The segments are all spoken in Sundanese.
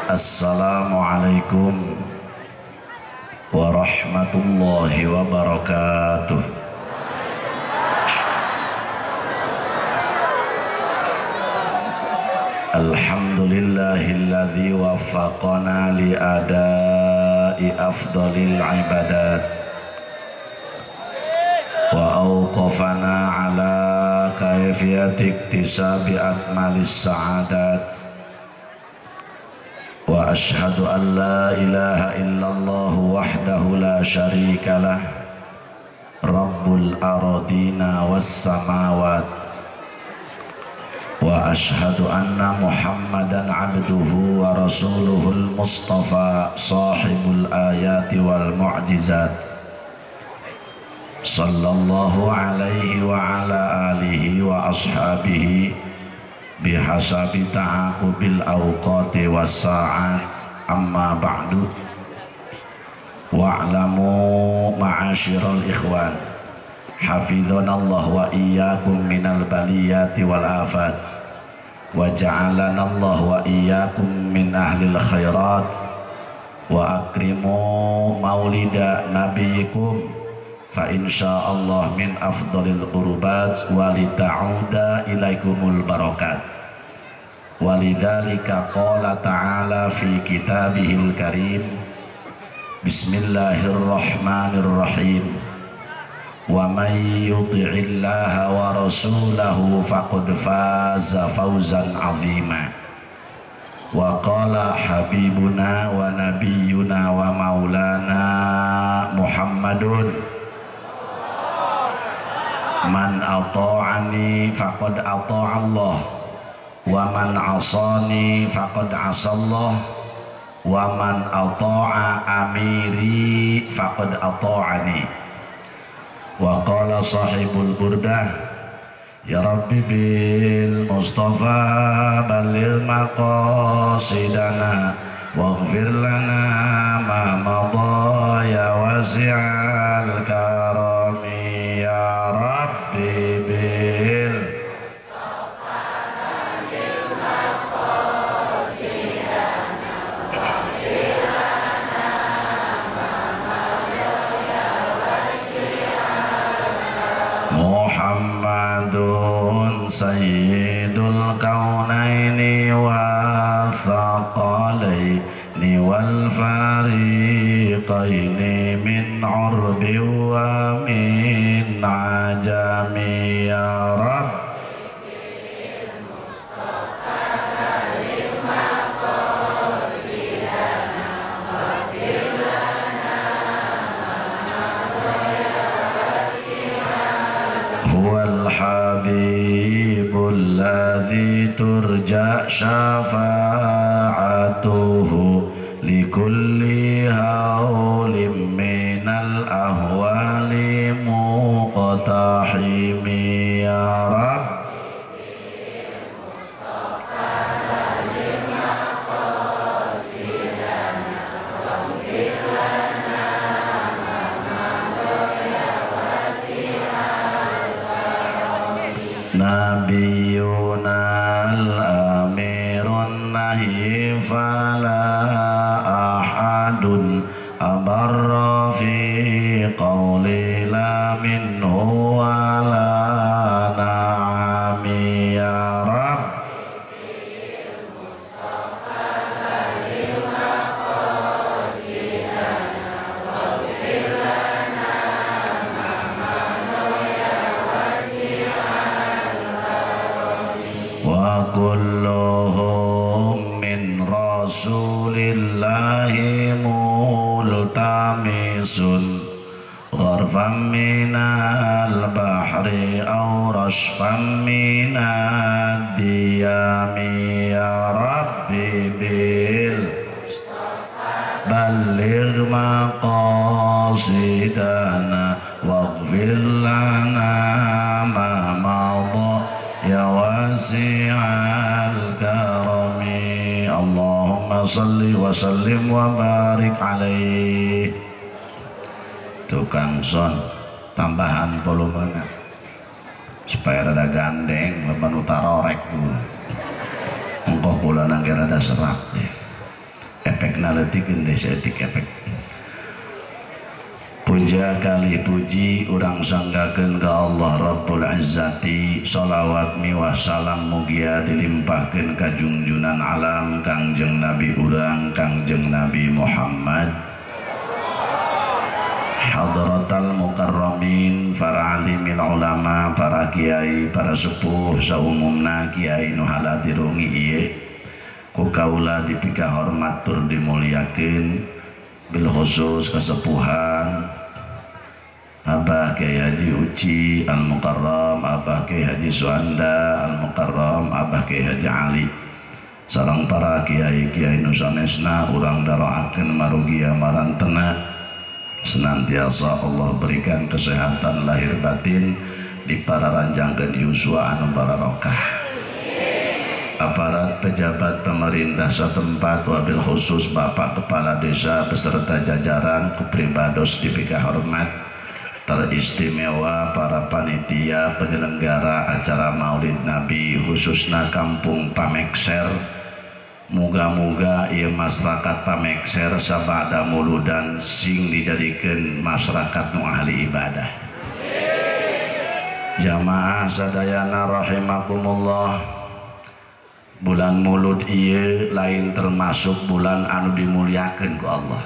Assalamualaikum warahmatullahi wabarakatuh. Alhamdulillahilladzi waffaqana li adai afdalil ibadat wa awqafana ala kaifiyati iktisabi akmalis sa'adat. Wa ashhadu an la ilaha illallah wahdahu la syarika lah rabbul aradina was samawat. Wa ashhadu anna muhammadan abduhu wa rasuluhul mustafa sahibul ayati wal mu'jizat sallallahu alaihi wa ala alihi wa ashabihi bihasabi ta'aqubil awqati was sa'at. Amma ba'du. Wa'lamu ma'asyiral ikhwan hafizanallah wa iyyakum minal baliyati wal afat wa ja'alanallah wa iyyakum min ahlil khairat wa akrimu maulida nabiyikum fa insyaallah min afdalil qurbat wa lita'uda ilaikumul barakat. Walidzalika qala ta'ala fi kitabihil karim. Bismillahirrahmanirrahim. Wa may yuti'illaha wa rasulahu faqad faza fawzan 'azima. Wa qala habibuna wa nabiyyuna wa maulana Muhammadun man ata'ani faqad ata'a Allah wa man 'asani faqad 'asallah wa man ata'a amiri faqad ata'ani. Wa qala sahibul burdah ya rabbi bil mustafa balil maqasidana waghfir lana ma madha ya wasi'al karami ya rabbi bil Muhammadun sayyidul kaunaini wa thaqalaini wal fariqaini min urbi wa min ajami ya Rabb. Habibul ladzi turja syafa'atuhu likulli haulim minal ahwali muqtahimi ya Rabb. Nabiyuna al-amirun nahi fala ahadun abarra fi qawli la minhu wa la na'ami ya Rabb. Kulluhum min rasulillahi multamisun gharfan minal bahri aw rashfan minad diyami ya rabbi bil balligh maqasidana waghfir lana ma madha ya wasi'al karami. Allahumma salli wa sallim wa barik alaih. Tukang son tambahan volumenya supaya rada gandeng leban utarorek tuh. Engkoh kula nangke rada serak deh. Efekna leutik deui saeutik efek. Puja kali puji urang sanggakeun ka Allah Rabbul Izzati, sholawat miwah salam mugia dilimpahkeun ka junjunan alam Kangjeng Nabi urang Kangjeng Nabi Muhammad. Hadratal mukarramin, para alimil ulama, para kiai, para sepuh saumumna kiai nu haladirungi ieu ku kaula dipika hormat tur dimuliakeun, bil khusus kesepuhan Abah Kiai Haji Uci Al-Mukarram, Abah Kiai Haji Suanda Al-Mukarram, Abah Kiai Haji Ali, sareng para kiai-kiai nu sanesna urang daroakeun marugia marantena senantiasa Allah berikan kesehatan lahir batin dipararanjangkeun yuswa anu barokah. Aparat pejabat pemerintah setempat wabil khusus Bapak Kepala Desa beserta jajaran kupribados dipika hormat, teristimewa para panitia penyelenggara acara Maulid Nabi khususnya Kampung Pamekser. Muga-muga ieu masyarakat Pamekser sabada muludan sing dijadikeun masyarakat nu ahli ibadah. Jamaah sadayana rahimakumullah, bulan Mulud ieu lain termasuk bulan anu dimuliakeun ku Allah.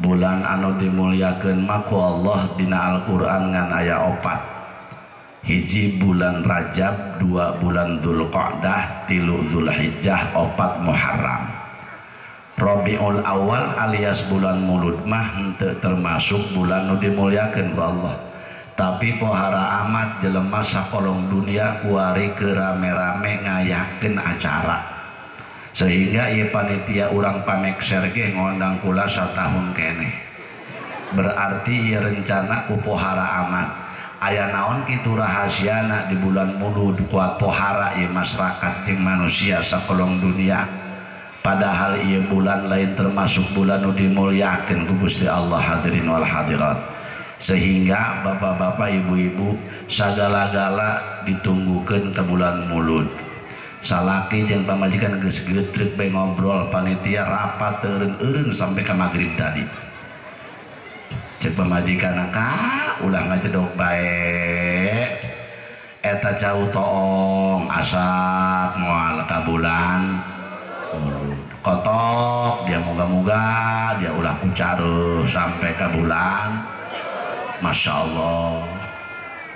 Bulan anu dimuliakeun mah ku Allah dina Al-Qur'an ngan aya opat. Hiji bulan Rajab, dua bulan Dzulqa'dah, tilu Dzulhijjah, opat Muharram. Rabiul Awal alias bulan Mulud mah henteu termasuk bulan nu dimuliakeun ku Allah. Tapi pohara amat jelema sakolong dunia kuari keur rame-rame ngayakeun acara. Sehingga ieu panitia urang Pamekser ge ngondang kula satahun keneh. Berarti ieu rencana ku pohara amat. Aya naon kitu rahasiana di bulan Mulud kuat pohara ieu masyarakat jeung manusia sakolong dunia. Padahal ieu bulan lain termasuk bulan nu dimuliakeun ku Gusti Allah hadirin wal hadirat. Sehingga bapak-bapak ibu-ibu sagala-gala ditunggukeun ke bulan Mulud. Salaki jeung pamajikan geus geutrek bae ngobrol, panitia rapat eureun-eureun sampai ka magrib tadi. Cek pamajikan ka ulah ngajedog bae. Eta cau toong asak moal ka bulan Mulud. Kotok dia moga-moga dia ulah kucaruh sampai ka bulan. Masya Allah.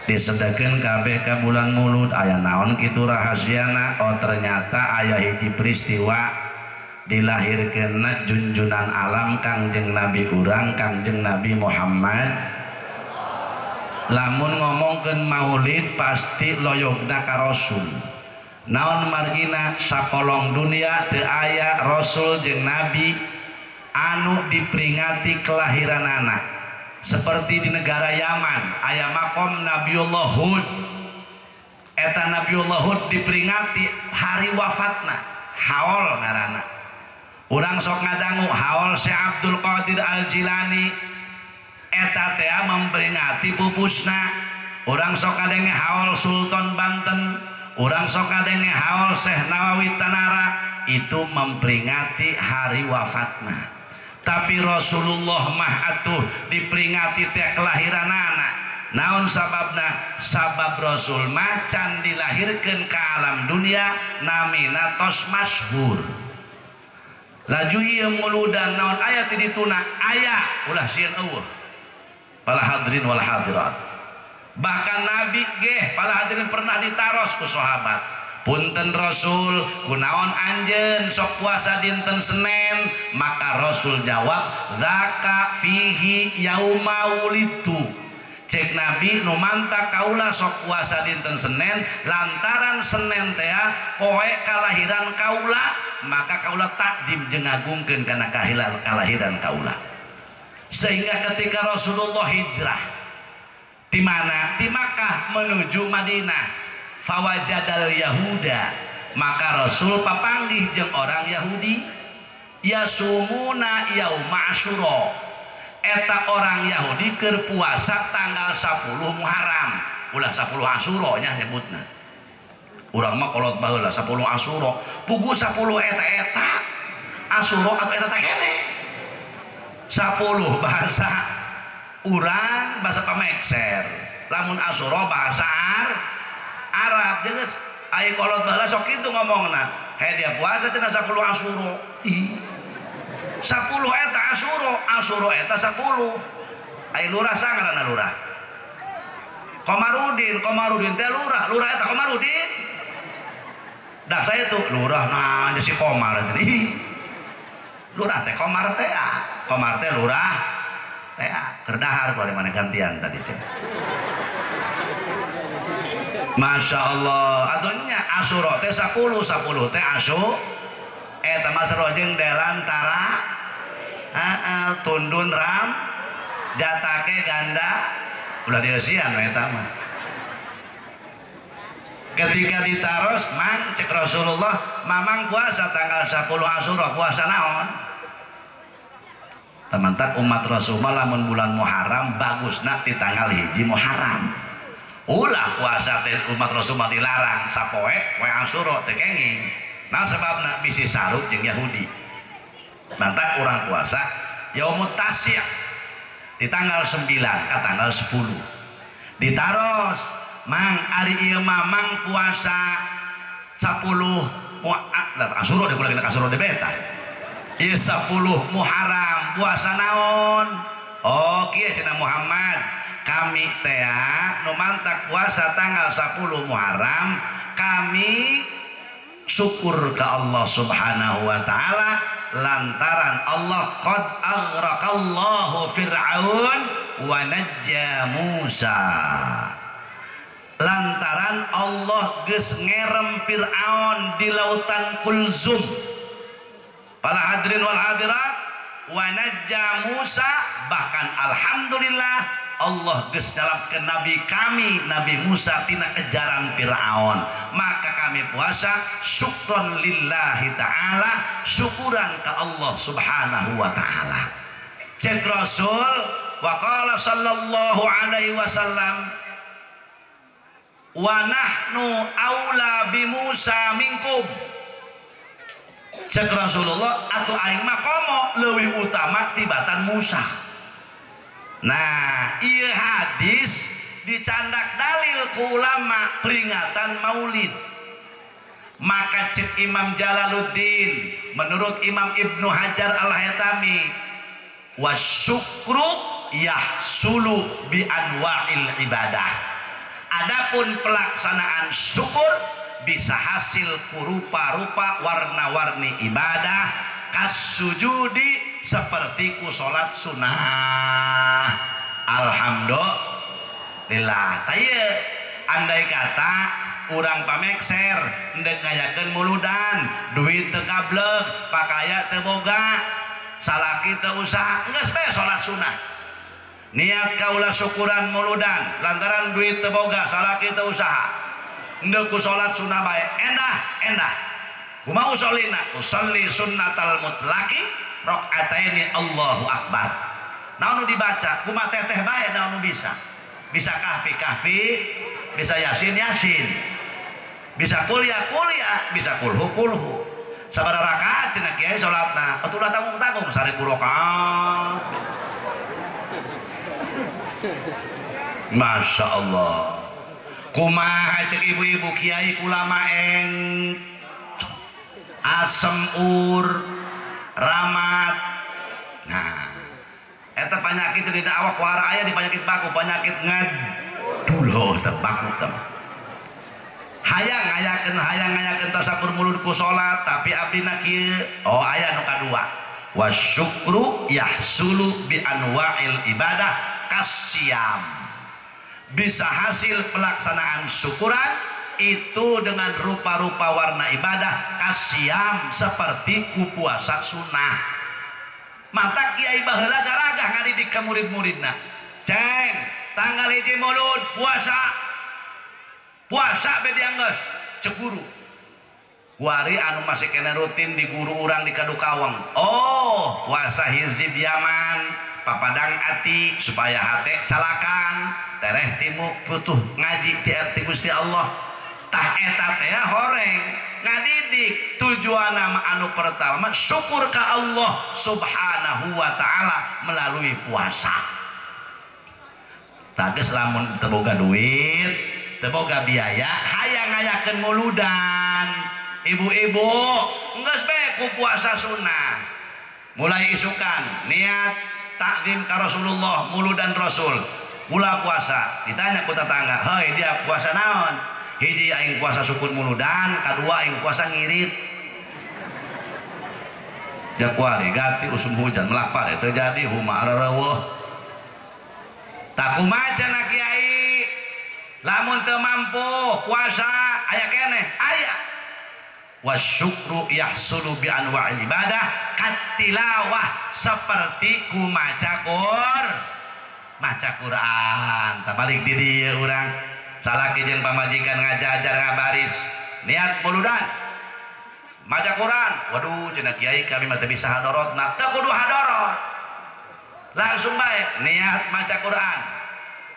Disedekeun kabeh ka bulan Mulud aya naon kitu rahasiana? Oh ternyata aya hiji peristiwa dilahirkeunna junjunan alam Kangjeng Nabi urang Kangjeng Nabi Muhammad. Lamun ngomongkeun maulid pasti loyogna ka Rasul. Naon margina sakolong dunia teu aya Rasul jeung Nabi anu diperingati kelahiranana. Seperti di negara Yaman aya makom Nabiullah Hud. Eta Nabiullah Hud diperingati hari wafatna, haol ngaranna. Urang sok ngadangu haol Syekh Abdul Qadir Al Jilani, eta teh memperingati pupusna. Urang sok ngadenge haol Sultan Banten, urang sok ngadenge haol Syekh Nawawi Tanara, itu memperingati hari wafatna. Tapi Rasulullah mah atuh diperingati teh kelahiran anak. Naon sababna? Sabab Rasul mah can dilahirkeun ka alam dunia namina tos masyhur. Laju ieu muludan naon aya ti dituna? Aya ulah sieun eueuh. Para hadirin wal hadirat. Bahkan Nabi geh para hadirin pernah ditaros ku sahabat. Punten Rasul, kunaon anjeun sok puasa dinten Senin? Maka Rasul jawab, dzaka fihi yauma wulidtu. Cek Nabi nu manta kaula sok puasa dinten Senin lantaran Senin teh poe kalahiran kaula, maka kaula takdim jeung ngagungkeun kana kalahiran kaula. Sehingga ketika Rasulullah hijrah di mana? Di Makkah menuju Madinah. Fawajadal Yahuda, maka Rasul papanggih jeung orang Yahudi, yasumuna yauma Asyura. Eta orang Yahudi keur puasa tanggal 10 Muharram, ulah 10 Asyura nya nyebutna. Urang mah kolot baheula 10 Asyura, puguh 10 eta-eta. Asyura atau eta teh kene 10 bahasa urang bahasa pamekser lamun Asyura bahasa Arab geus aing kolot baheula sok kitu ngomongna he dia puasa cenah 10 Asyura ih 10 eta Asyura Asyura eta 10 ai lurah sangarana lurah Komarudin Komarudin teh lurah lurah eta Komarudin dah saya tuh lurah nanya si Komar ih lurah teh Komar teh Komar teh lurah teh kerdahar ku ari mana gantian tadi cek. Masya Allah atuh nya Asyura teh 10 10 teh Asyura eta mah sarojeng delantara heeh tundun ram jatake ganda ulah dieusian eta mah. Ketika ditaros mang cek Rasulullah mamang puasa tanggal 10 Asyura puasa naon? Temantak umat Rasulullah lamun bulan Muharram bagusna di tanggal 1 Muharram. Ulah puasa teh umat Rasulullah dilarang sapoe poe Asyura teu kenging. Nah sebabna bisi saruk jeung Yahudi. Mantak urang puasa Yaumut Tasyi' di tanggal 9 ke tanggal 10. Ditaros mang ari ieu mamang puasa 10 Asyura deh kula Asyura de beta. Ieu 10 Muharram puasa naon? Oh kieu cenah Muhammad kami teh nu mantak puasa tanggal 10 Muharram kami syukur ke Allah Subhanahu wa taala lantaran Allah qad aghraqallahu Fir'aun wa najja Musa. Lantaran Allah geus ngerem Fir'aun di lautan Kulzum. Para hadirin wal hadirat wa najja Musa bahkan alhamdulillah Allah geus nyelametkeun nabi kami Nabi Musa tina kejaran Fir'aun. Maka kami puasa syukron lillahi ta'ala syukuran ke Allah Subhanahu wa ta'ala. Cek Rasul wa qala sallallahu alaihi wasallam wa nahnu aula bi Musa minkum. Cek Rasulullah atuh aing mah komo leuwih utama tibatan Musa. Nah, ieu hadis dicandak dalil ku ulama peringatan Maulid. Maka cek Imam Jalaluddin menurut Imam Ibnu Hajar Al-Haytami wasyukru yahsulu bi anwa'il ibadah. Adapun pelaksanaan syukur bisa hasil kurupa-rupa warna-warni ibadah kasujudi seperti ku salat sunnah. Alhamdulillah. Taya andai kata urang pamekser ndek ngayakeun muludan duit teu kableg pakaya teu boga salaki teu usaha geus bae salat sunnah. Niat kaula syukuran muludan lantaran duit teu boga salaki teu usaha ndek ku salat sunnah bae endah endah. Kumaha usolina usolli sunnatal mutlaqi rakaataini Allahu akbar. Naon nu dibaca kumaha teteh bae naon nu bisa. Bisa kahfi kahfi, bisa yasin yasin. Bisa kuliah kuliah, bisa kulhu kulhu. Sabaraha rakaat cenah kiai salatna? Atuh ulah tanggung-tanggung 1000 rakaat. Masya Allah. Kumaha cek ibu-ibu kiai kulama eng asem ur ramat. Nah eta penyakit di awak wara aya di penyakit baku penyakit ngaduloh terbaku teh. Hayang ngayakeun tasakur mulud ku salat tapi abdina kieu. Oh aya nu kadua wasyukru yahsulu bi anwa'il ibadah kasyam. Bisa hasil pelaksanaan syukuran itu dengan rupa-rupa warna ibadah kasyam seperti ku puasa sunnah. Mata kiai baheula garagah ngadidik ka murid-muridna. Ceng, tanggal 1 Maulud puasa. Puasa be dianggeus cek guru. Kuari anu masih kena rutin di guru urang di Kadukawang. Oh, puasa hizib Yaman, papadang ati supaya hate calakan, tereh timu butuh ngaji ti Gusti Allah. Tah eta teh horeng ngadidik 7 Tujuan nama anu pertama syukur ka Allah Subhanahu wa ta'ala melalui puasa. Tages lamun teu boga duit, teu boga biaya, hayang ngayakeun muludan. Ibu-ibu, geus bae ku puasa sunnah. Mulai isukan niat takzim ka Rasulullah, muludan Rasul. Kula puasa, ditanya ku tetangga, "Hei, dia puasa naon?" Hiji aing puasa syukur muludan, kadua aing puasa ngirit. Jakuari gati usum hujan melak pare terjadi huma arareueuh. Tak kumaha cenah kiai? Lamun teu mampu puasa aya keneh, aya. Wasyukru yahsulu bi anwa'il ibadah katilawah, seperti ku maca maca Quran. Tabalik di dieu urang salaki jeung pamajikan ngajajar ngabaris niat muludan maca Quran. Waduh cenah kiai kami mah teu bisa hadorotna. Teu kudu hadorot, langsung bae niat maca Quran.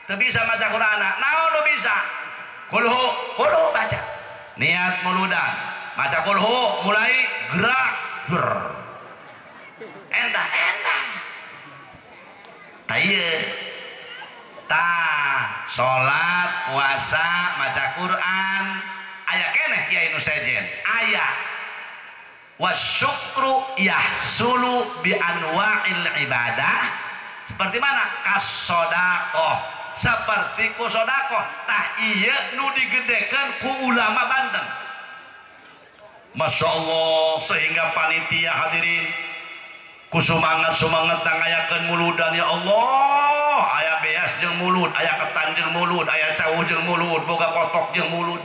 Teu bisa maca Quran, naon nu bisa? Kulhu, kulhu baca. Niat muludan maca kulhu, mulai gerak ger endah endah tah tah salat puasa maca Quran aya keneh kiai nu sejen aya. Wasyukru yahsulu bi anwa'il ibadah, seperti mana? Kasodaqoh, seperti ku sodakoh. Tah ieu nu digedekeun ku ulama Banten. Masya Allah, sehingga panitia hadirin ku sumangat-sumangat ngayakeun muludan. Ya Allah, aya beas jeung mulud, aya ketan jeung mulud, aya cau jeung mulud, boga kotok jeung mulud.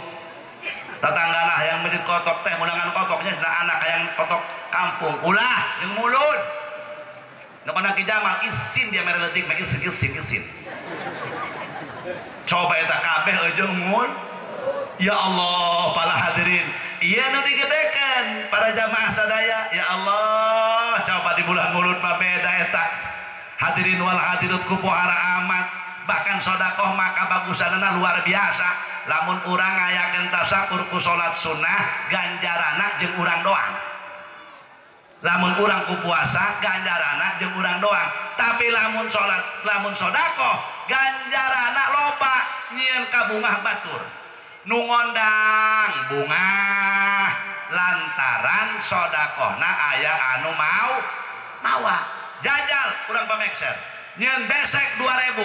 Tetanggana hayang masjid kotok teh munangan kotoknya cenah anak hayang kotok kampung ulah jeung mulud. Nu kana Ki Jamal isin dia mere leutik mah isin isin isin. Coba eta kabeh jeung mul. Ya Allah, para hadirin, iya nu digedekeun para jamaah sadaya. Ya Allah, coba di bulan mulud mah beda eta. Hadirin wal hadirat ku pohara amat, bahkan sedekah maka bagusanana luar biasa. Lamun urang ngayakeun tasakur ku salat sunnah, ganjarana jeung urang doang. Lamun urang ku puasa, ganjarana jeung urang doang. Tapi lamun salat, lamun sedekah, ganjarana loba nyieun kabungah batur. Nu ngondang bungah lantaran sodakohna aya anu mau mawa. Jajal urang pamekser nyieun besek 2000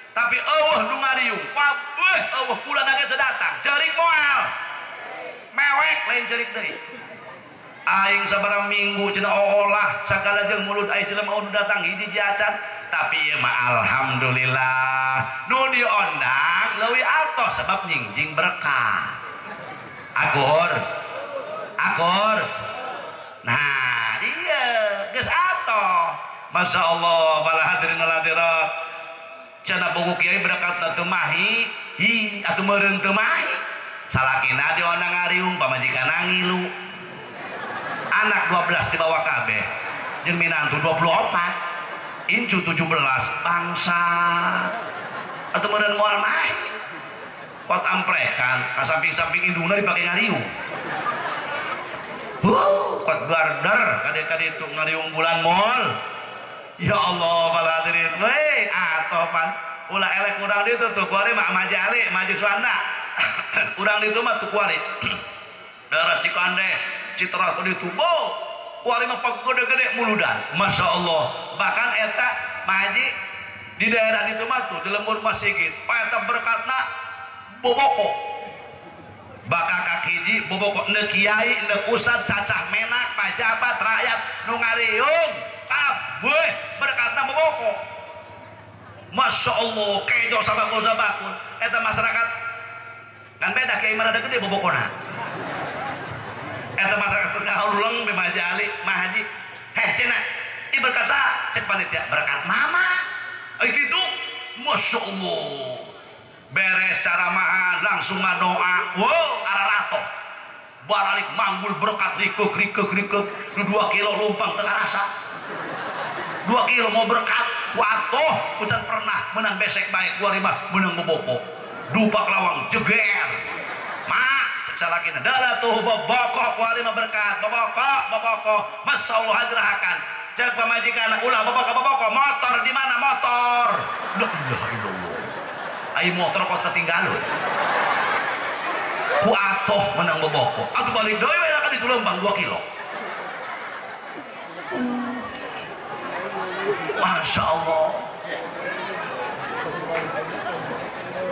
tapi eueuh nu ngariung kabeh eueuh kula ge teu datang ceurik moal mewek lain ceurik deui. Aing sabaraha minggu cenah oolah sagala jeung mulut aing cenah mau nu datang hiji acan. Tapi ieu mah alhamdulillah nu diondang leuwih atos sebab nyingjing berkah. Akur akur. Nah iya geus atoh. Masya Allah para hadirin wal hadirat, cenah buku kiai berkat teu mahi hi atuh meureun teu mahi. Salakina diondang ngariung pamajikan ngilu, anak 12 dibawa kabeh jeung minantu 24 incu 17 bangsat atau meureun moal mahi. Pot amprekan ka samping-samping indungna dipake ngariung. Kot barder kade-kade itu ngariung bulan mall. Ya Allah para hadirin, weh atoh pan ulah elek urang ditu tuh kuari mah Majali Maji Suanda. Urang ditu mah tuh kuari daerah Cikande Citra tuh ditu bo kuari mah gede-gede muludan. Masya Allah, bahkan eta Maji di daerah ditu mah tuh di lembur Masigit eta berkatna boboko bakal kaki hiji boboko ne kiai ne ustad cacah menak pajabat rakyat nu ngariung kabeh berkatna boboko. Masya Allah, kejo sabakul sabakul eta masyarakat kan beda kiai mah rada gede bobokona. Eta masyarakat teh kauleng be Majali Mahaji heh cenah ieu berkat saha cek panitia berkat mama ai kitu. Masya Allah, beres caramahan langsung ngadoa, wow ararato baralik manggul berkat rikuk rikuk rikuk nu 2 kilo lumpang teu karasa 2 kilo mau berkat ku atoh ucan pernah menang besek baik kuari mah menang boboko dupak lawang jeger mak Salakina dalah tuh bobokoh kuari mah berkat bobokoh bobokoh masyaallah hajrahakan cek pamajikan ulah bobokoh bobokoh motor di mana motor la ilaha illallah ai motor kok ketinggalan ku atoh menang bobokoh atuh balik deui we kan itu lembang 2 kilo. Masya Allah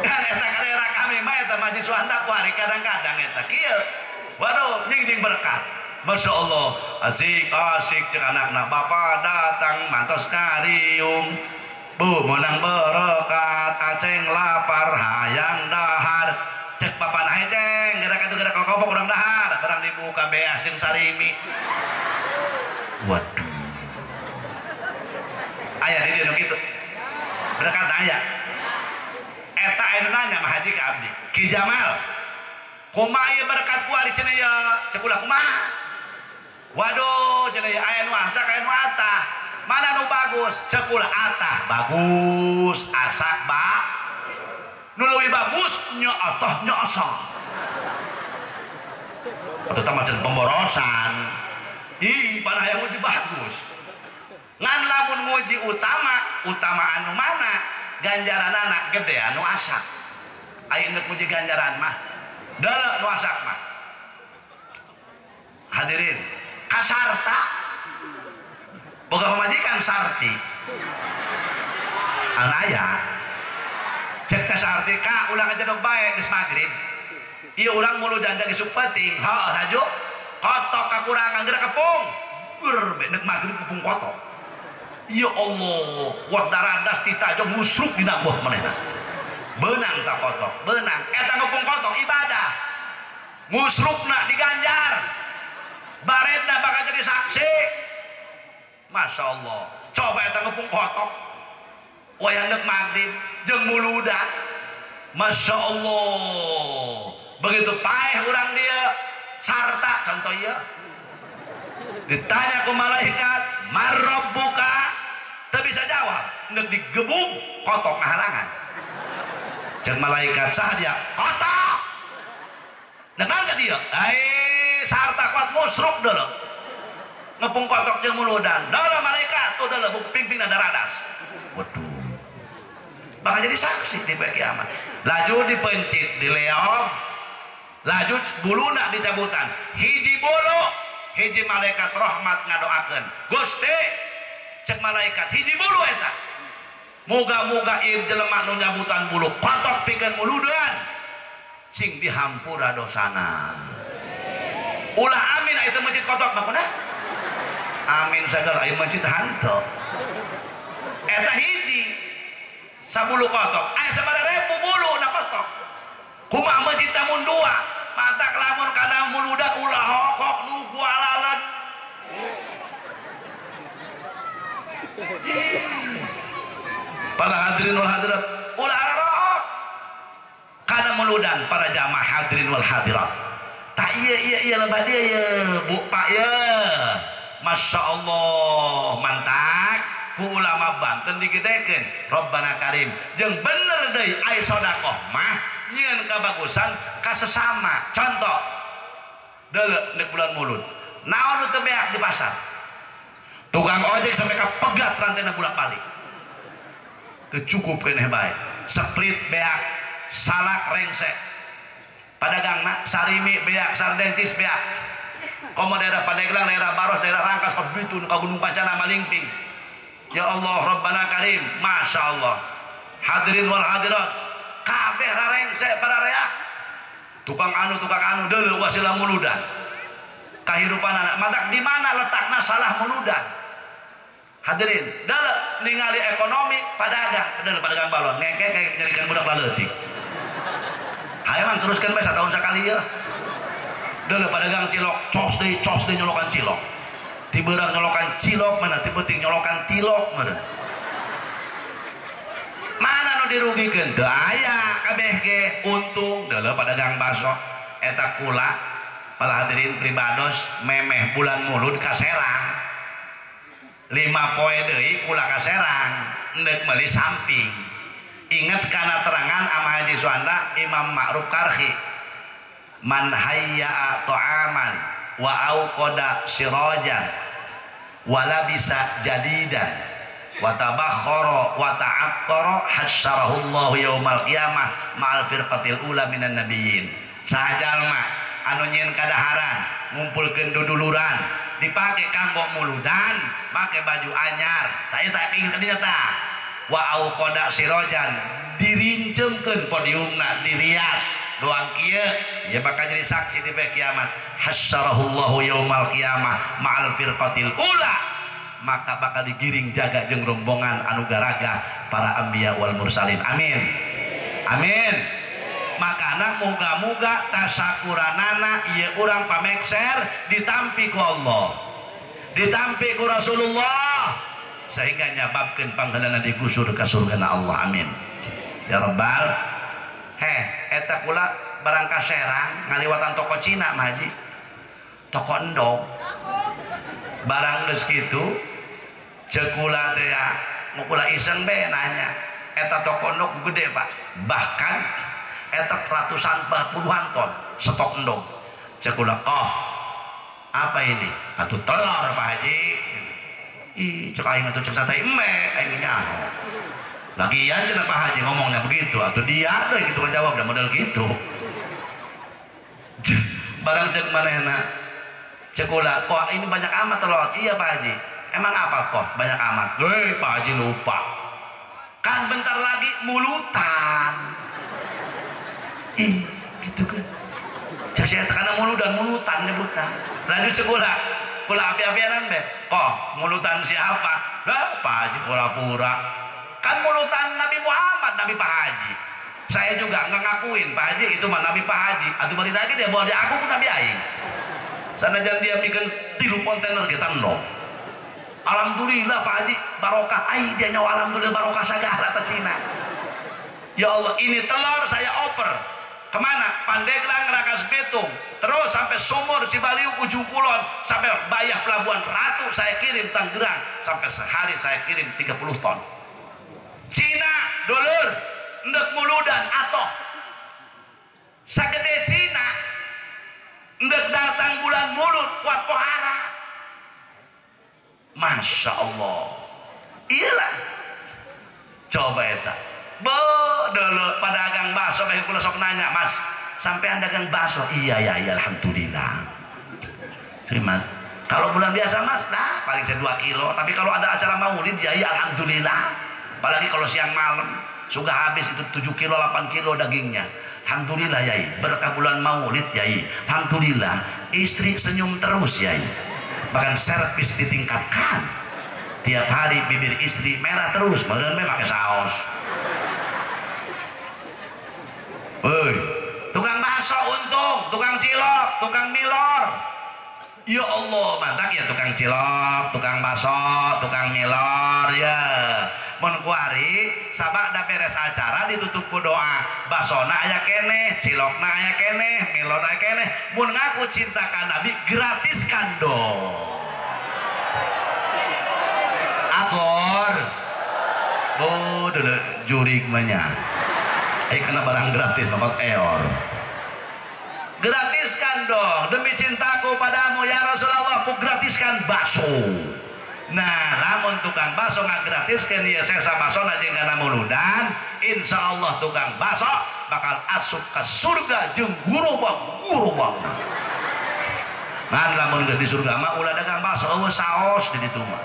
kan eta ka daerah kami mah eta Haji Suwanda kuari kadang-kadang eta kieu waduh nying berkat Masya Allah asik asik cek anakna bapak datang mantos kariung bu menang berkat aceng lapar hayang dahar cek bapak nah ceng gerak itu gerak kokobok urang dahar barang dibuka beas jeung sarimi waduh aya di dieu nu kitu berkat aya eta anu nanya mah haji ka abdi Ki Jamal kumaha ieu berkat kuari cenah ye cek ulah kumaha waduh cenah ye aya nu asak aya nu atah mana nu bagus cek ulah atah bagus asak ba nu leuwih bagus nya atah nya asak atuh tah macam pemborosan ih pada hayang nguji bagus ngan lamun nguji utama utama anu mana ganjaran anak gede anu asak ayo nek muji ganjaran mah dalam nu asak mah hadirin kasarta boga pamajikan sarti anu aya cek teh sarti ka ulang aja dog bae geus magrib ieu urang muludan geus penting heuh laju kotok kakurangan geura kepung gur nek magrib kepung kotok ya Allah kuat daradas tita aja musruk dina got manehna beunang tak kotok beunang eta ngepung kotok ibadah musrukna diganjar baretna bakal jadi saksi Masya Allah coba eta ngepung kotok wayang nek maghrib jeung muludan Masya Allah begitu paeh urang dia sarta contoh ieu ditanya ku malaikat marabbuka teu bisa jawab nek digebug kotok ngahalangan cek malaikat sah dia kotok nek ka dia ai sarta kuat musruk deuleu ngepung kotok jeung muludan deuleu malaikat tuh deuleu buku pingpingna daradas waduh bakal jadi saksi di poe kiamat laju dipencit dileong laju buluna dicabutan hiji bulu hiji malaikat rahmat ngadoakeun Gusti cek malaikat hiji bulu eta moga-moga ieu jelema nu nyabutan bulu kotok pikeun muludan sing dihampura dosana ulah amin aya teu mencit kotok mah kunaon amin sagala aya mencit hanteu eta hiji sabulu kotok aya sabaraha ribu bulu na kotok kumaha mencit lamun dua matak lamun kana muludan ulah hokok nu gualalan para hadirin wal hadirat ulah ararok kana muludan para jamaah hadirin wal hadirat tak iya iya iya lebah dia ya bu pak ya Masya Allah mantak ku ulama Banten digedekeun Rabbana Karim jeung bener deui ai sedekah mah nyieun kabagusan ka sesama contoh deuleu nek bulan mulud naon nu teu beak di pasar tukang ojek sampai kapegat rantena bolak-balik teu cukup keneh bae split beak salak rengsek padagangna sarimi beak sardentis beak komo daerah Pandeglang daerah Baros daerah Rangkas ka Bitun ka Gunung Kancana Malingping ya Allah Rabbana Karim Masya Allah hadirin wal hadirat kabeh rarengse para reak tukang anu deuleu wasilah muludan kahirupan anak matak di mana letakna salah muludan hadirin deuleu ningali ekonomi padagang deuleu padagang balon ngengkek nyerikan budak laleutik hayang teruskan bae satahun sakali ya deuleu padagang cilok cos deui nyolokan cilok ti beurang nyolokan cilok mana ti peuting nyolokan tilok meureun mana nu dirugikeun teu aya kabeh ge untung deuleu padagang baso eta kula para hadirin pribados memeh bulan mulud ka Serang 5 poe deui kula ka Serang endek meuli samping inget kana terangan ama Haji Suwanda Imam Ma'ruf Karhi Man hayya ta'aman wa auqada sirajan wa labisa jadidan wa tabakhara wa ta'aqqara hasyarahullahu yaumal qiyamah ma'al firqatil ula minan nabiyyin. Saha jalma anu nyieun kadaharan, ngumpulkeun duduluran, dipake kanggo muludan, make baju anyar, tah eta pingin ka dinya tah. Wa auqada sirajan, dirincemkeun podiumna, dirias doang kieu, ya bakal jadi saksi di poe kiamat. Hasyarahullahu yaumal qiyamah ma'al firqatil ula, maka bakal digiring jaga jeung rombongan anu garaga para anbiya wal mursalin. Amin. Amin. Makana moga-moga tasakuranana ieu urang pamekser ditampi ku Allah, ditampi ku Rasulullah, sehingga nyababkeun panggalana digusur ka surgana Allah. Amin ya rabbal. Heh, eta kula barang ka Serang ngaliwatan toko Cina mah haji, toko endog. Barang geus kitu ceuk kula teh ya, mu kula iseng be nanya, eta toko endog gede Pak, bahkan eta ratusan bah puluhan ton stok endog. Ceuk kula, "Oh, apa ini?" "Atuh telur Pak Haji." Ih, cek aing atuh cek sate eme aing nyaho. Lagian cenah Pak Haji ngomongnya begitu, atau dia deh gitu kan jawab dah model gitu. Barang cek manehna, cek kula, "Kok ini banyak amat telur?" "Iya Pak Haji." "Emang apa kok banyak amat?" "Hei Pak Haji lupa. Kan bentar lagi mulutan." Ih, gitu kan. Cek saya karena muludan mulutan nyebutna. Lanjut cek kula, kula api-apianan be. "Kok mulutan siapa?" "Lah Pak Haji pura-pura. Kan mulutan Nabi Muhammad, Nabi Pak Haji. Saya juga nggak ngakuin Pak Haji itu mah Nabi Pak Haji. Atau balik lagi dia bawa dia aku pun Nabi aing. Sanajan dia bikin 3 kontainer kita endog. Alhamdulillah Pak Haji barokah. Ai dia nyawa alhamdulillah barokah sagala ta Cina. Ya Allah, ini telur saya oper kemana? Pandeglang, Rangkas Bitung, terus sampai Sumur, Cibaliung, Ujung Kulon, sampai Bayah Pelabuhan Ratu saya kirim Tangerang, sampai sehari saya kirim 30 ton. Cina dulur ndek muludan atau sagede Cina ndek datang bulan mulut kuat pohara. Masya Allah. Iyalah, coba eta bo dulu pedagang bakso bae kula sok nanya, "Mas, sampean dagang bakso?" "Iya ya iya alhamdulillah." "Terima. Kalau bulan biasa Mas, nah paling saya 2 kilo, tapi kalau ada acara maulid ya iya alhamdulillah. Apalagi kalau siang malam sudah habis itu 7 kilo 8 kilo dagingnya. Alhamdulillah yai, berkah bulan maulid yai. Alhamdulillah istri senyum terus yai. Bahkan servis ditingkatkan. Tiap hari bibir istri merah terus, meureun we make saos." Woi, tukang bakso untung, tukang cilok, tukang milor. Ya Allah, mantap ya tukang cilok, tukang bakso, tukang milor ya. Mun kuari sabada beres acara ditutup ku doa, basona aya keneh, cilokna aya keneh, milorna aya keneh. Mun ngaku cinta ka Nabi gratiskan dong. Akor. Oh, dulu jurig mah nya. Kena barang gratis bapak eor. Gratiskan dong, demi cintaku padamu ya Rasulullah, ku gratiskan bakso. Nah, lamun tukang bakso ngagratiskeun ieu sesa bakso jeung kana muludan, insyaallah tukang bakso bakal asup ka surga jeung gurubag-gurubag. Ngan lamun geus di surga mah ulah dagang bakso eueuh saos di ditu mah.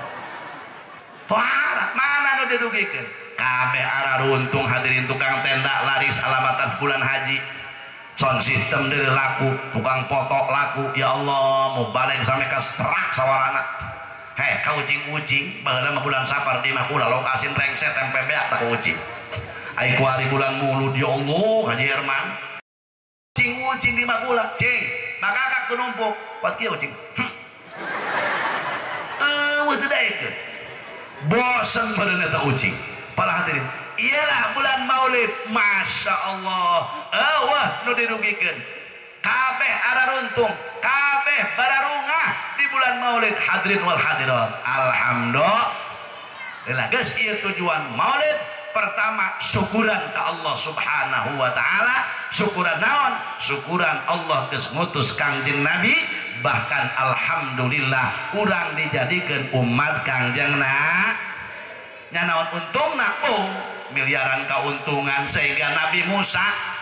Parah, mana nu didugikeun? Kabeh araruntung hadirin tukang tenda laris alamatan bulan haji. Sound system deui laku, tukang foto laku. Ya Allah, mau balik sampai ka serak sawarana. Heh, ka ucing-ucing baheula mah bulan Safar di mah kula lokasin rengse tempe beak tak ucing. Ai kuari bulan Mulud ya Allah, Haji Herman. Ucing-ucing di mah kula, cing, bakakak teu numpuk. Wat kieu ucing. Eueuh teu daekeun. Bosen badan eta ucing. Para hadirin, iyalah bulan Maulid, Masya Allah. Eueuh nu dirugikeun. Kabeh araruntung, kabeh bararungah di bulan Maulid. Hadirin wal hadirat, alhamdulillah. Geus ieu tujuan Maulid Pertama, syukuran ke Allah Subhanahu wa taala. Syukuran naon? Syukuran Allah geus ngutus Kangjeng Nabi, bahkan alhamdulillah urang dijadikeun umat Kangjeng Nabi. Nya naon untungna? Oh, miliaran keuntungan sehingga Nabi Musa,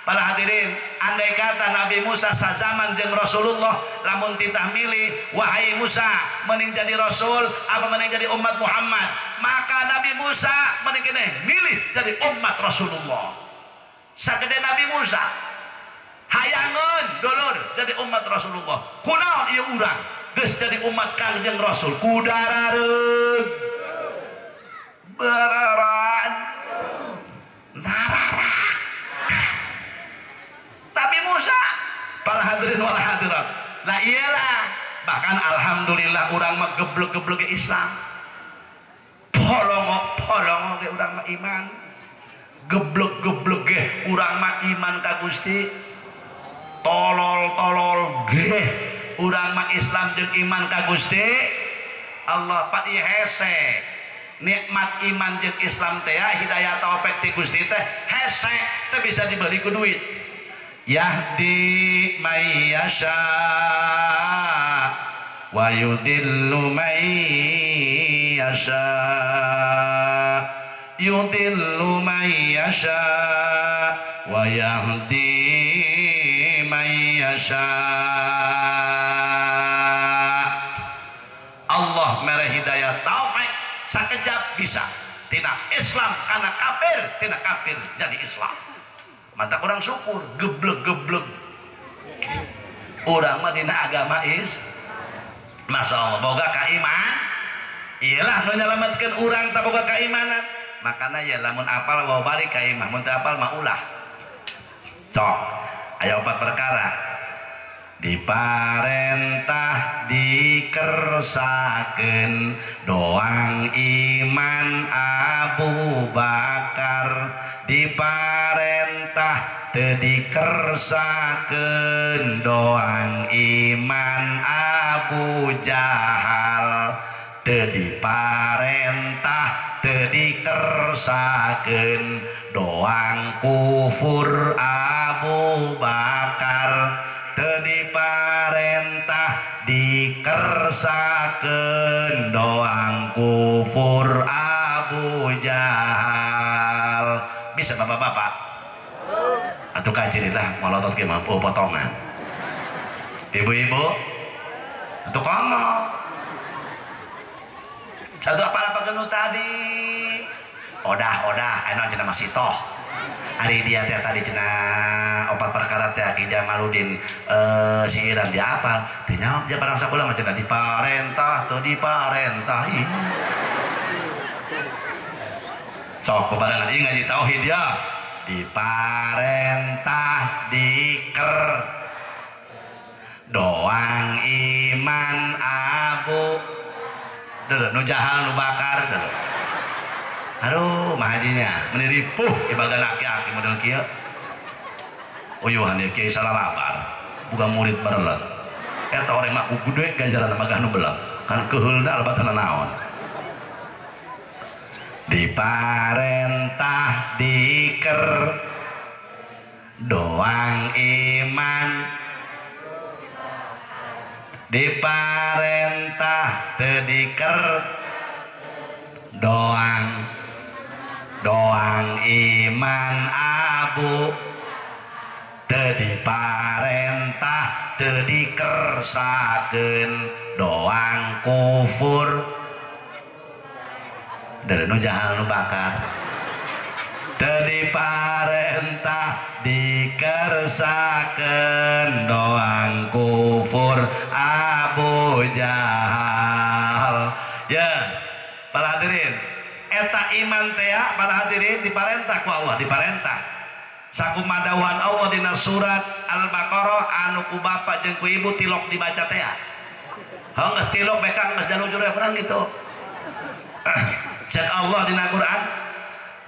para hadirin, andai kata Nabi Musa sazaman jeung Rasulullah, lamun titah milih, wahai Musa, mending jadi Rasul apa mending jadi umat Muhammad? Maka Nabi Musa mending keneh milih jadi umat Rasulullah. Sagede Nabi Musa hayangeun dulur jadi umat Rasulullah. Kunaon ieu urang geus jadi umat Kangjeng Rasul kudarareug bararan nararak. Nabi Musa, para hadirin wal hadirat, lah iyalah, bahkan alhamdulillah urang mah geblek-geblek Islam, polongo-polongo ge urang mah iman, geblek-geblek ge urang mah iman ka Gusti, tolol-tolol ge urang mah Islam jeung iman ka Gusti Allah. Pat ieu hese nikmat iman jeung Islam teh ya, hidayah taufik ti Gusti teh hese teu bisa dibeli ku duit. Yahdi may yasha wa yudillu may yasha, yudillu may yasha wa yahdi may yasha. Allah mere hidayah taufik sakejap bisa tina Islam kana kafir, tina kafir jadi Islam. Mantap orang syukur, geblek-geblek orang mah dina agama is Masya Allah, boga kaiman iyalah nu nyelametkeun urang tak boga keimanan. Makana ya lamun apal bawa balik ka imah, mun teu apal mah ulah. Sok aya opat perkara diparentah dikersakeun doang iman Abu Bakar, diparentah teu dikersakeun doang iman Abu Jahal, teu diparentah teu dikersakeun doang kufur Abu Bakar, teu diparentah dikersakeun doang kufur Abu Jahal. Bisa bapak-bapak atau kajirilah molotot ke mampu potongan ibu-ibu atau kono satu apa-apa kenu tadi odah-odah anu cenah masih toh hari dia teh tadi cenah opat perkara teh Ki Jamaludin si Iran dia apal teh nyawa dia barang sakulah mah cenah diparentah teu diparentah. Sok bebarengan ieu ngaji tauhid ya, diparentah diker doang iman Abu dulu nu jahal nu bakar dulu. Aduh mahajinya meni ripuh ibagan aki-aki model kieu. Uyuhan ieu kiai salah labar buka murid barelet eta orang mah ku gede ganjaran magah nu beleg kan keuheulna albatana naon. Diparentah diker doang iman, diparentah teu diker doang doang iman Abu, teu diparentah teu dikersakeun doang kufur dari nu jahal nu bakar, teu diparentah dikersakeun doang kufur Abu Jahal. Ya para hadirin, eta iman teh para hadirin diparentah ku Allah, diparentah sakumadawan Allah dina surat Al-Baqarah anu ku bapak jeung ku ibu tilok dibaca teh. Heuh geus tilok bekang geus jalujur urang gitu. Cek Allah dina Quran,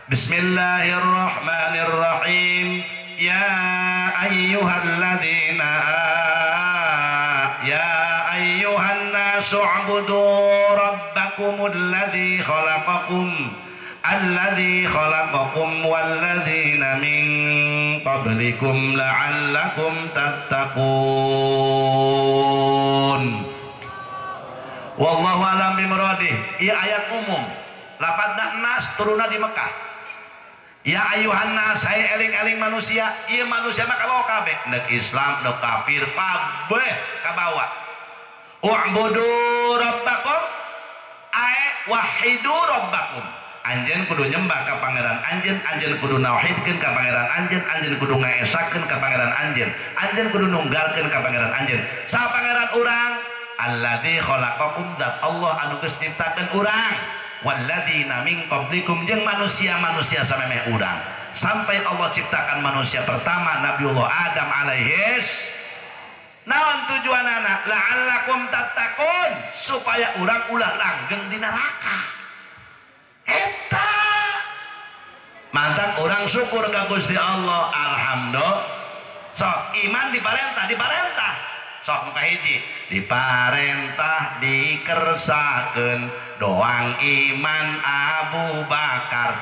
Bismillahirrahmanirrahim, ya ayyuhalladzina ya ayyuhan nasu ubudu rabbakumul ladzi khalaqakum Alladzi khalaqakum walladzina min qablikum la'allakum tattaqun. Wallahu a'lam bimuradihi. Ieu ayat umum. Lapatna nas turunna di Mekah. Ya ayuhan nas, hai eling-eling manusia, ieu manusia mah kabawa kabeh, neuk Islam, neuk kafir, kabeh kabawa. U'budu rabbakum ae wahidu rabbakum. Anjeun kudu nyembah ka pangeran anjeun, anjeun kudu nauhidkeun ka pangeran anjeun, anjeun kudu ngaesakeun ka pangeran anjeun, anjeun kudu nunggalkeun ka pangeran anjeun. Saha pangeran urang? Alladzi khalaqakum, zat Allah anu geus nyiptakeun urang. Walladzina min qablikum, jeung manusia-manusia samemeh urang. Sampai Allah ciptakan manusia pertama Nabiullah Adam alaihis. Naon tujuanana? La'allakum tattaqun, supaya urang ulah langgeng di neraka. Eta mantap orang syukur ka Gusti Allah, alhamdulillah. Sok iman diparentah, diparentah. Sok muka hiji diparentah dikersakeun doang iman Abu Bakar.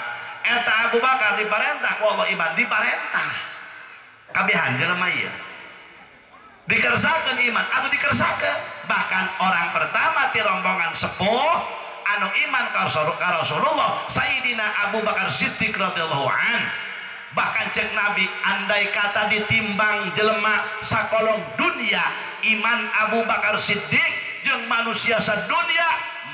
Eta Abu Bakar diparentah ku Allah iman, diparentah. Kabehan jelema ieu dikersakeun iman atau dikersakeun. Bahkan orang pertama ti rombongan sepuh anu iman ka Rasulullah Sayyidina Abu Bakar Siddiq radhiyallahu an. Bahkan cek Nabi, andai kata ditimbang jelema sakolong dunia iman Abu Bakar Siddiq jeung manusia sadunia,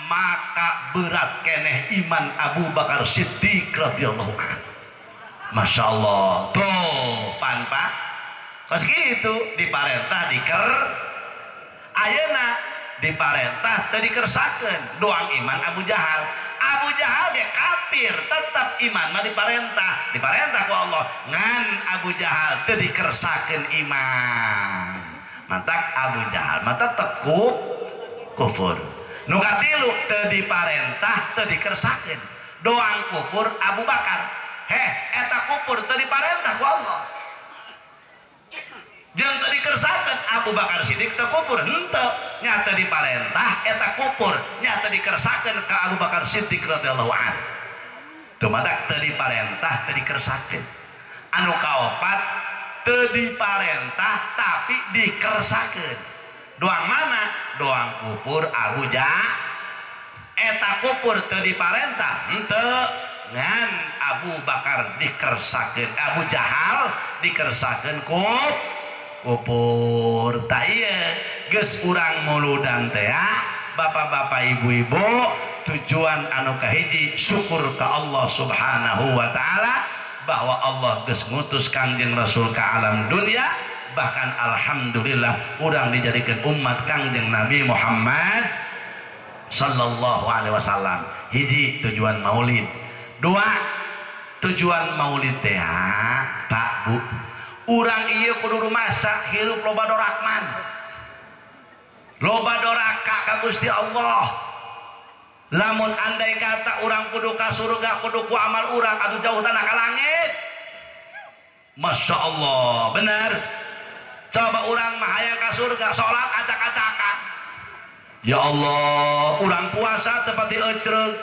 maka berat keneh iman Abu Bakar Siddiq radhiyallahu an. Masya Allah. Tuh pan pak kos gitu diparentah diker ayeuna diparentah teu dikersakeun doang iman Abu Jahal. Abu Jahal ge kafir tetap iman mah diparentah, diparentah ku Allah, ngan Abu Jahal teu dikersakeun iman. Mantak Abu Jahal mah tetep kufur. Nu katilu teu diparentah teu dikersakeun doang kufur Abu Bakar. Heh, eta kufur teu diparentah ku Allah. Jeung teu dikersakeun Abu Bakar Siddiq teu kufur henteu, nya teu diparentah eta kufur, nya teu dikersakeun ka Abu Bakar Siddiq radhiyallahu an. Teu matak teu diparentah teu dikersakeun. Anu kaopat teu diparentah tapi dikersakeun. Doang mana? Doang kufur Abu Jahal. Eta kufur teu diparentah henteu, ngan Abu Bakar dikersakeun, Abu Jahal dikersakeun kufur. Ta ieu geus urang muludan teh bapak-bapak ibu-ibu, tujuan anu kahiji syukur ka Allah Subhanahu wa taala bahwa Allah geus ngutus Kangjeng Rasul ka alam dunia. Bahkan alhamdulillah urang dijadikan umat Kangjeng Nabi Muhammad sallallahu alaihi wasallam. Hiji tujuan maulid. Dua tujuan maulid teh Pak Bu, urang ieu kudu rumasa hirup loba dorakman, loba doraka ka Gusti Allah. Lamun andai kata urang kudu ka surga kudu ku amal urang atuh jauh tanah ka langit. Masya Allah, bener. Coba urang mah hayang ka surga salat acak-acakan. Ya Allah, urang puasa tepati ecreug,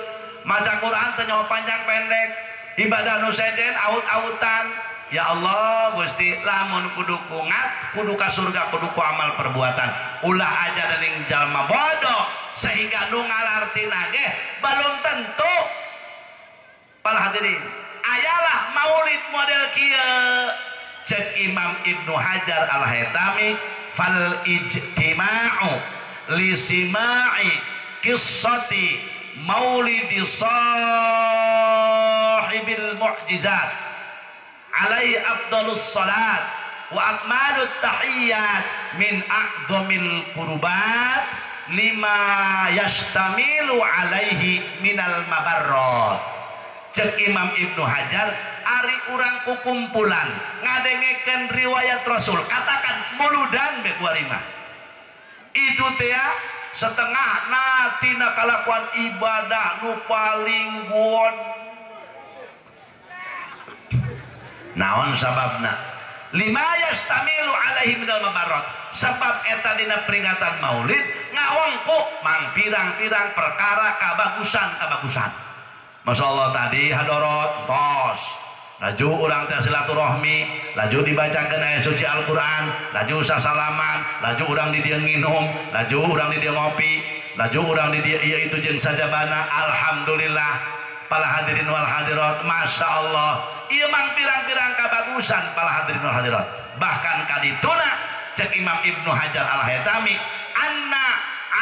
maca Quran teu nyaho panjang pendek, ibadah nu sejen aut-autan. Ya Allah Gusti, lamun kudu kungat kudu ka surga kudu ku amal perbuatan. Ulah aja dening jalma bodoh sehingga nu ngalartina ge belum tentu. Para hadirin, ayalah maulid model kieu. Cek Imam Ibnu Hajar Al-Haytami, fal ijtima'u li sima'i qissati maulidi sahibil mu'jizat alaihi afdalus salat wa akmalut tahiyyat min a'dhamil qurbat lima yashtamilu alaihi minal mabarrat. Cek Imam Ibnu Hajar, ari urang kukumpulan ngadengekeun riwayat Rasul, katakan muludan be kuarima itu teh setengah natina kalakuan ibadah nu paling guon. Naon sababna? Lima yastamilu alaihi minal mabarot, sebab eta dina peringatan maulid ngawengku mang pirang-pirang perkara kabagusan-kabagusan. Masya Allah tadi hadorot tos laju urang teh silaturahmi, laju dibacakeun ayat suci Al-Qur'an, laju sasalaman, laju urang di dieu nginum, laju urang di dieu ngopi, laju urang di dieu ieu itu jeung sajabana. Alhamdulillah para hadirin wal hadirat, Masya Allah ieu mang pirang-pirang kabagusan para hadirin wal hadirat. Bahkan kadituna cek Imam Ibnu Hajar Al-Haytami, anna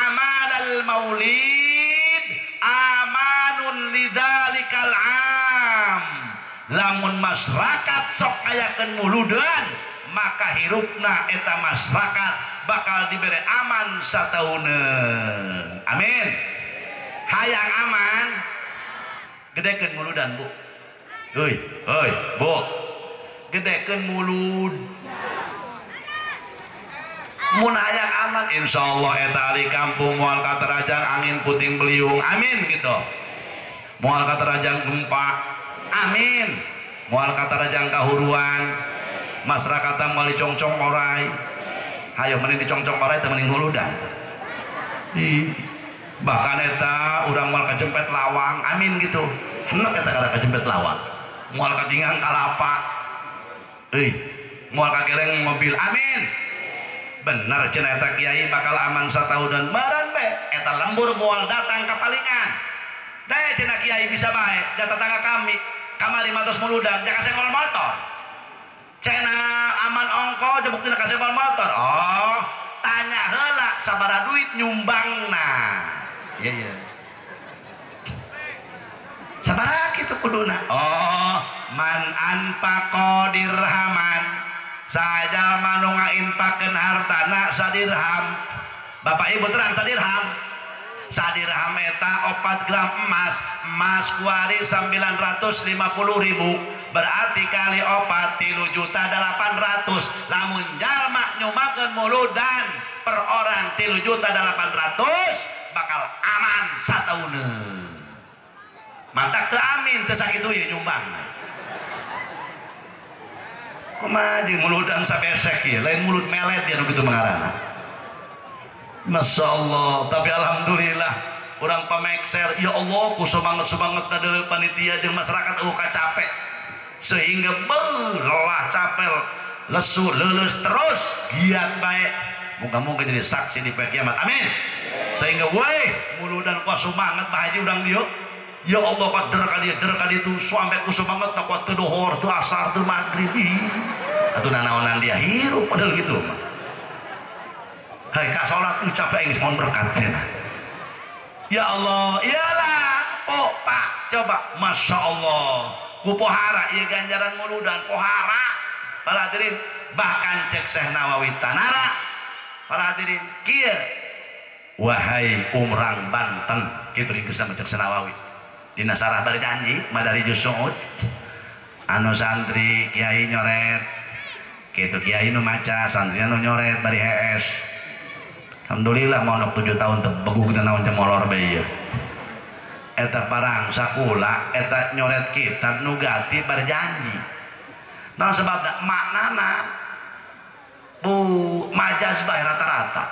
amalal maulid amanun lidzalikal am. Lamun masyarakat sok ayakeun muludan maka hirupna eta masyarakat bakal dibere aman satauneun. Amin. Hayang aman gedekeun muludan bu. Heuy, heuy, bu. Gedekeun mulud. Mun hayang aman insyaallah eta ahli kampung moal katerajang angin puting beliung. Amin gitu. Moal katerajang gempa. Amin. Moal katerajang kahuruan. Masyarakat moal dicongcong orai. Hayo mending dicongcong orai teh mending muludan. Bahkan eta urang moal kajempet lawang. Amin gitu. Henek eta kada kajempet lawang. Moal katingang kalapa. Euy, moal kageleng mobil. Amin. Bener cenah eta kiai bakal aman sataunan. Baran be eta lembur moal datang ka palingan. Teh cenah kiai bisa bae da tetangga kami kamari matos muludan da kasenggol motor. Cenah aman ongko jebuk tina kasenggol motor. Oh, tanya heula sabaraha duit nyumbangna. Iya iya. Sabaraha kitu kuduna? Oh, man anfaqa dirhaman. Sajalma nu ngainfakeun hartana sadirham. Bapak Ibu terang sadirham. Sadirham eta 4 gram emas, emas kuari 950.000, berarti kali 4 3.800.000. Lamun jalma nyumakeun muludan per orang 3.800.000 bakal aman satauneun. Mantak teu amin teu sakitu ieu nyumbang. Kumaha jeung muludan sabesek ieu, lain mulut melet ya nu kitu mangarana. Masya Allah, tapi alhamdulillah orang pamekser, ya Allah ku semangat-semangat deuleu panitia jeung masyarakat eueuh capek sehingga lelah capek lesu leuleus terus giat bae. Moga-moga jadi saksi di poe kiamat. Amin. Sehingga weh muludan ku semangat Pak Haji urang dieu. Ya Allah kader ka dieu, der ka ditu sampe ku semangat tak kuat teu dohor, teu asar, teu magrib. Atuh nanaonan dia hirup padahal gitu mah. Hai kak sholat capek aing mohon berkat cenah. Ya Allah, iyalah. Oh Pak, coba Masya Allah. Ku pohara ieu ganjaran muludan pohara. Para hadirin, bahkan cek Syekh Nawawi Tanara. Para hadirin, kieu. Wahai umrang Banten, kitu ringkesna mah cek Syekh Nawawi. Dina sarah berjanji Madarijus Suud. Anu santri kiai nyoret. Kitu kiai nu maca, santri nu nyoret bari hees. Alhamdulillah mondok 7 tahun tebegug dan naon cemolor bae ieu. Eta parang sakula eta nyoret kitab nu gati berjanji. Nah sebabna maknana bu majas bae rata-rata.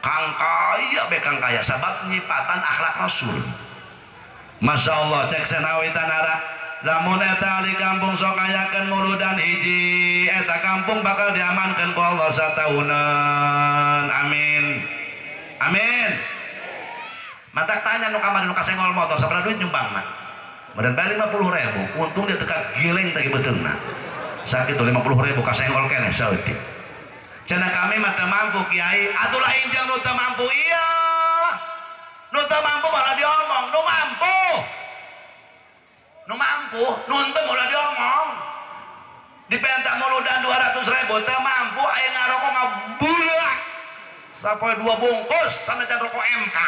Kang kaya be kang kaya sabab nyipatan akhlak Rasul. Masya Allah cek Senawi Tanara lamun eta ahli kampung sok ayakeun muludan hiji eta kampung bakal diamankan ku Allah sataunan. Amin. Amin. Matak tanya nu kamari nu kasenggol motor sabaraha duit nyumbangna? Meureun bae 50.000, untung dia teka geleng teh beuteungna. Sakitu 50.000 kasenggol keneh saeutik. Cenah kami mah teu mampu kiai, atuh lain jeung nu teu mampu ieu. Nu teu mampu malah diomong, nu mampu. Nu mampu, nu henteu malah diomong. Dipentak muludan 200.000 teu mampu aya ngarokok ngabulak. Sapoe 2 bungkus sanajan rokok MK.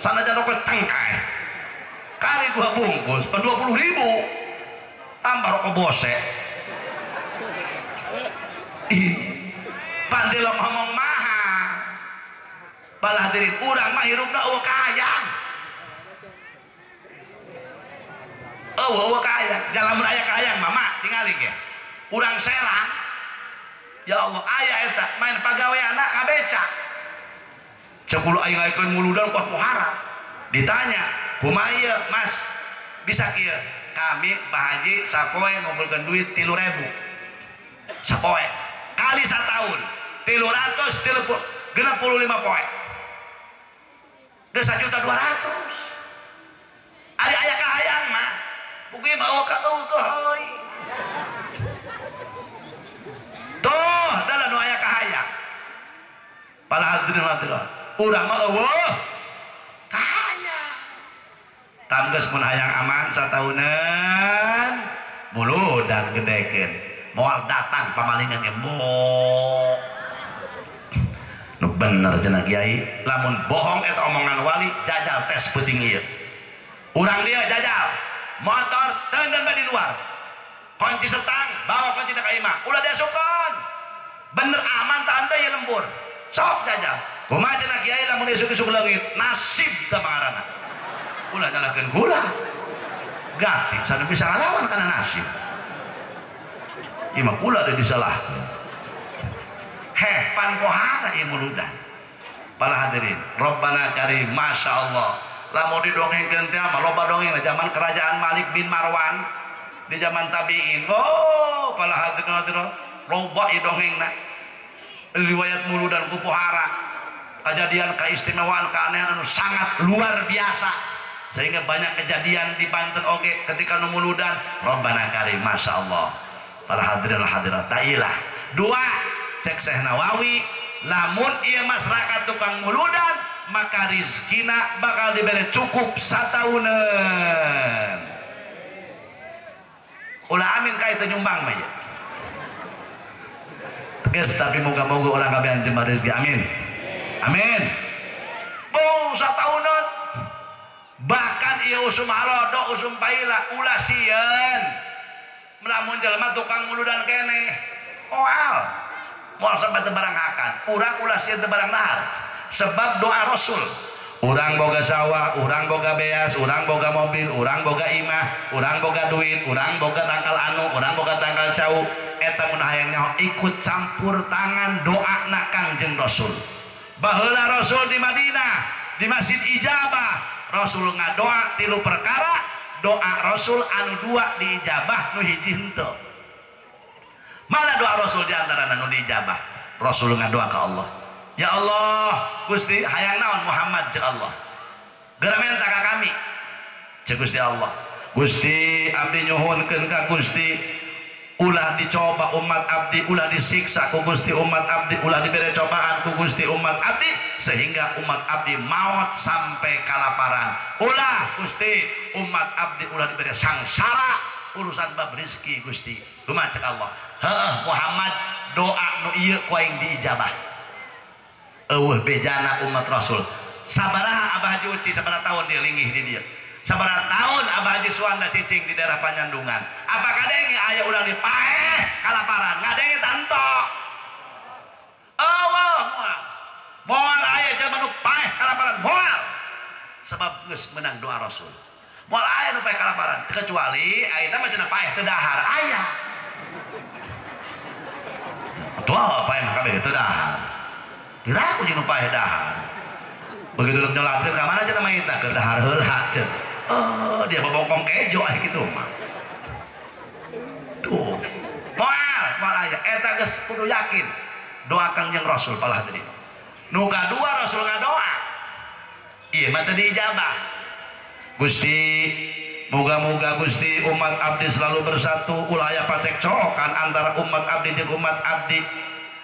Sanajan rokok cengkeh. Kali 2 bungkus 20.000. Tambah rokok bosek. Ih, pantilok ngomong mahal. Balah hadirin, urang mah hirupna eueuh kahayang. Eueuh kahayang, lamun aya kahayang mama tingali ge. Urang Serang, ya Allah aya eta main pagaweana ngabeca. Cek kula aing ngaikeun muludan kuat pohara. Ditanya, Kumaha ieu Mas? Bisa kieu. Kami Pak Haji sapoe ngumpulkeun duit 3.000. Sapoe. Kali sataun 365 poe. Geus 1.200.000. Ari aya kahayang mah buku mah eueuh ka eueuh. Tuh, dalah nu aya kahayang. Para hadirin hadirat, urang mah eueuh kahayang. Tam geus mun hayang aman sataunan, muludan gedekeun. Moal datang pamalingan ge mo. Nu bener cenah kiai, lamun bohong eta omongan wali, jajal tes peuting ieu. Urang dia jajal, motor teundeun bae di luar. Kunci setang, bawa kunci ka imah. Ulah diasupkeun. Bener aman tah henteu ieu lembur. Sok jajal. Kumaha cenah kiai lamun isuk-isuk leungit, nasib teh pangaranna. Ulah nyalahkeun kula. Ganti sana bisa ngalawan kana nasib. Ieu mah kula deui disalahkeun. Heh, pan pohara ieu muludan. Para hadirin, Rabbana karim, Masya Allah. Lamun didongengkeun teh mah loba dongeng zaman kerajaan Malik bin Marwan. Di zaman tabiin, oh, para hadirin hadirin, loba ieu dongengna. Riwayat muludan ku pohara, kejadian keistimewaan keanehan anu sangat luar biasa sehingga banyak kejadian di Banten oge ketika nu muludan. Rabbana karim, Masya Allah. Para hadirin hadirat, tailah dua cek Syekh Nawawi, lamun ieu masyarakat tukang muludan maka rizkina bakal diberi cukup sataunan. Ulah amin ka itu nyumbang mah ya. Geus tapi moga-moga orang kabehan jembar rezeki, amin. Amin. Bung sataunan. Bahkan ieu usum halodo usum paila ulah sieun. Lamun jelema tukang muludan keneh. Moal. Moal sampai teu barang hakan. Urang ulah sieun teu barang dahar. Sebab doa Rasul. Urang boga sawah, urang boga beas, urang boga mobil, urang boga imah, urang boga duit, urang boga tangkal anu, urang boga tangkal cau. Eta mun hayang nyaho ikut campur tangan doa na Kangjeng Rasul. Baheula Rasul di Madinah, di Masjid Ijabah, Rasul ngadoa tilu perkara, doa Rasul anu dua diijabah, nu hiji henteu. Mana doa Rasul di antara nu diijabah? Rasul ngadoa ka Allah. Ya Allah, Gusti hayang naon Muhammad cek Allah. Geura menta ka kami. Cek Gusti Allah. Gusti abdi nyuhunkeun ka Gusti, ulah dicoba umat abdi, ulah disiksa ku Gusti umat abdi, ulah diberi cobaan ku Gusti umat abdi sehingga umat abdi maut sampai kalaparan. Ulah Gusti umat abdi ulah diberi sangsara urusan bab rezeki Gusti. Kumaha cek Allah? Heuh Muhammad, doa nu ieu ku aing diijabah. Eueuh bejana umat Rasul. Sabaraha Abah Haji Uci sabaraha tahun dia linggih di dia. Sabaraha tahun Abah Haji Suwanda cicing di daerah Panyandungan. Apa kadenge aya urang di paeh kalaparan, ngadenge tanto. Eueuh moal. Moal aya jelema nu paeh kalaparan, moal. Sebab geus menang doa Rasul. Moal aya nu paeh kalaparan, kecuali aya mah cenah paeh teu dahar aya. Atuh paeh mah kabeh teu dahar. Tidak aku jeung nu paeh dahar. Begitu nu nyolatkeun ka mana cenah mayitna keur dahar heula cenah. Oh, dia bobongkong kejo aya kitu mah. Tuh. Moal, moal aya eta geus kudu yakin. Doa Kangjeng Rasul para hadirin. Nu kadua Rasul ngadoa. Ieu mah teu diijabah. Gusti, moga-moga Gusti umat abdi selalu bersatu, ulah aya pacekcokan antara umat abdi jeung umat abdi.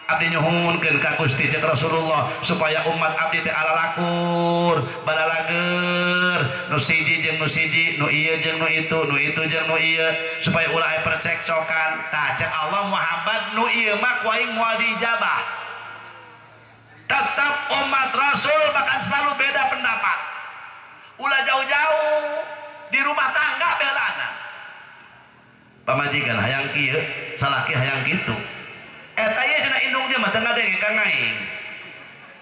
Abdi nyuhunkeun ka Gusti cek Rasulullah supaya umat abdi teh alalakur, balalager, nu siji jeung nu siji, nu ieu jeung nu itu, nu itu jeung nu ieu, supaya ulah aya percekcokan. Tah cek Allah Muhammad nu ieu mah ku aing moal diijabah. Tetap umat Rasul bahkan selalu beda pendapat. Ulah jauh-jauh di rumah tangga belana. Pamajikan hayang kieu, salaki hayang kitu. Eta ieu cenah indung dia mah teu ngadenge ka ngaing.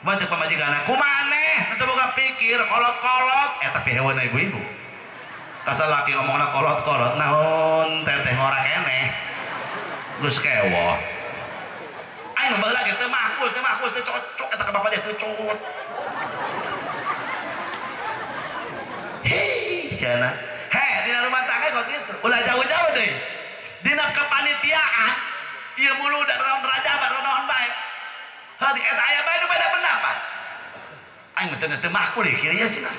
Kumaha cek pamajikanna? Kumaneh teu boga pikir kolot-kolot eta piheweuna ibu-ibu. Kasalaki ngomongna kolot-kolot naon teteh ngora keneh. Geus kewoh. Aing baheula ge teu makul, teu makul, teu cocok eta ka bapak dia teu cocok. Hei, cenah. Heh, dina rumah tangga kok gitu. Ulah jauh-jauh deh. Dina kepanitiaan ieu muludan naon raja naon bae. Heuh di eta aya bae nu beda pendapat. Aing mah teu makul kieu ya cenah.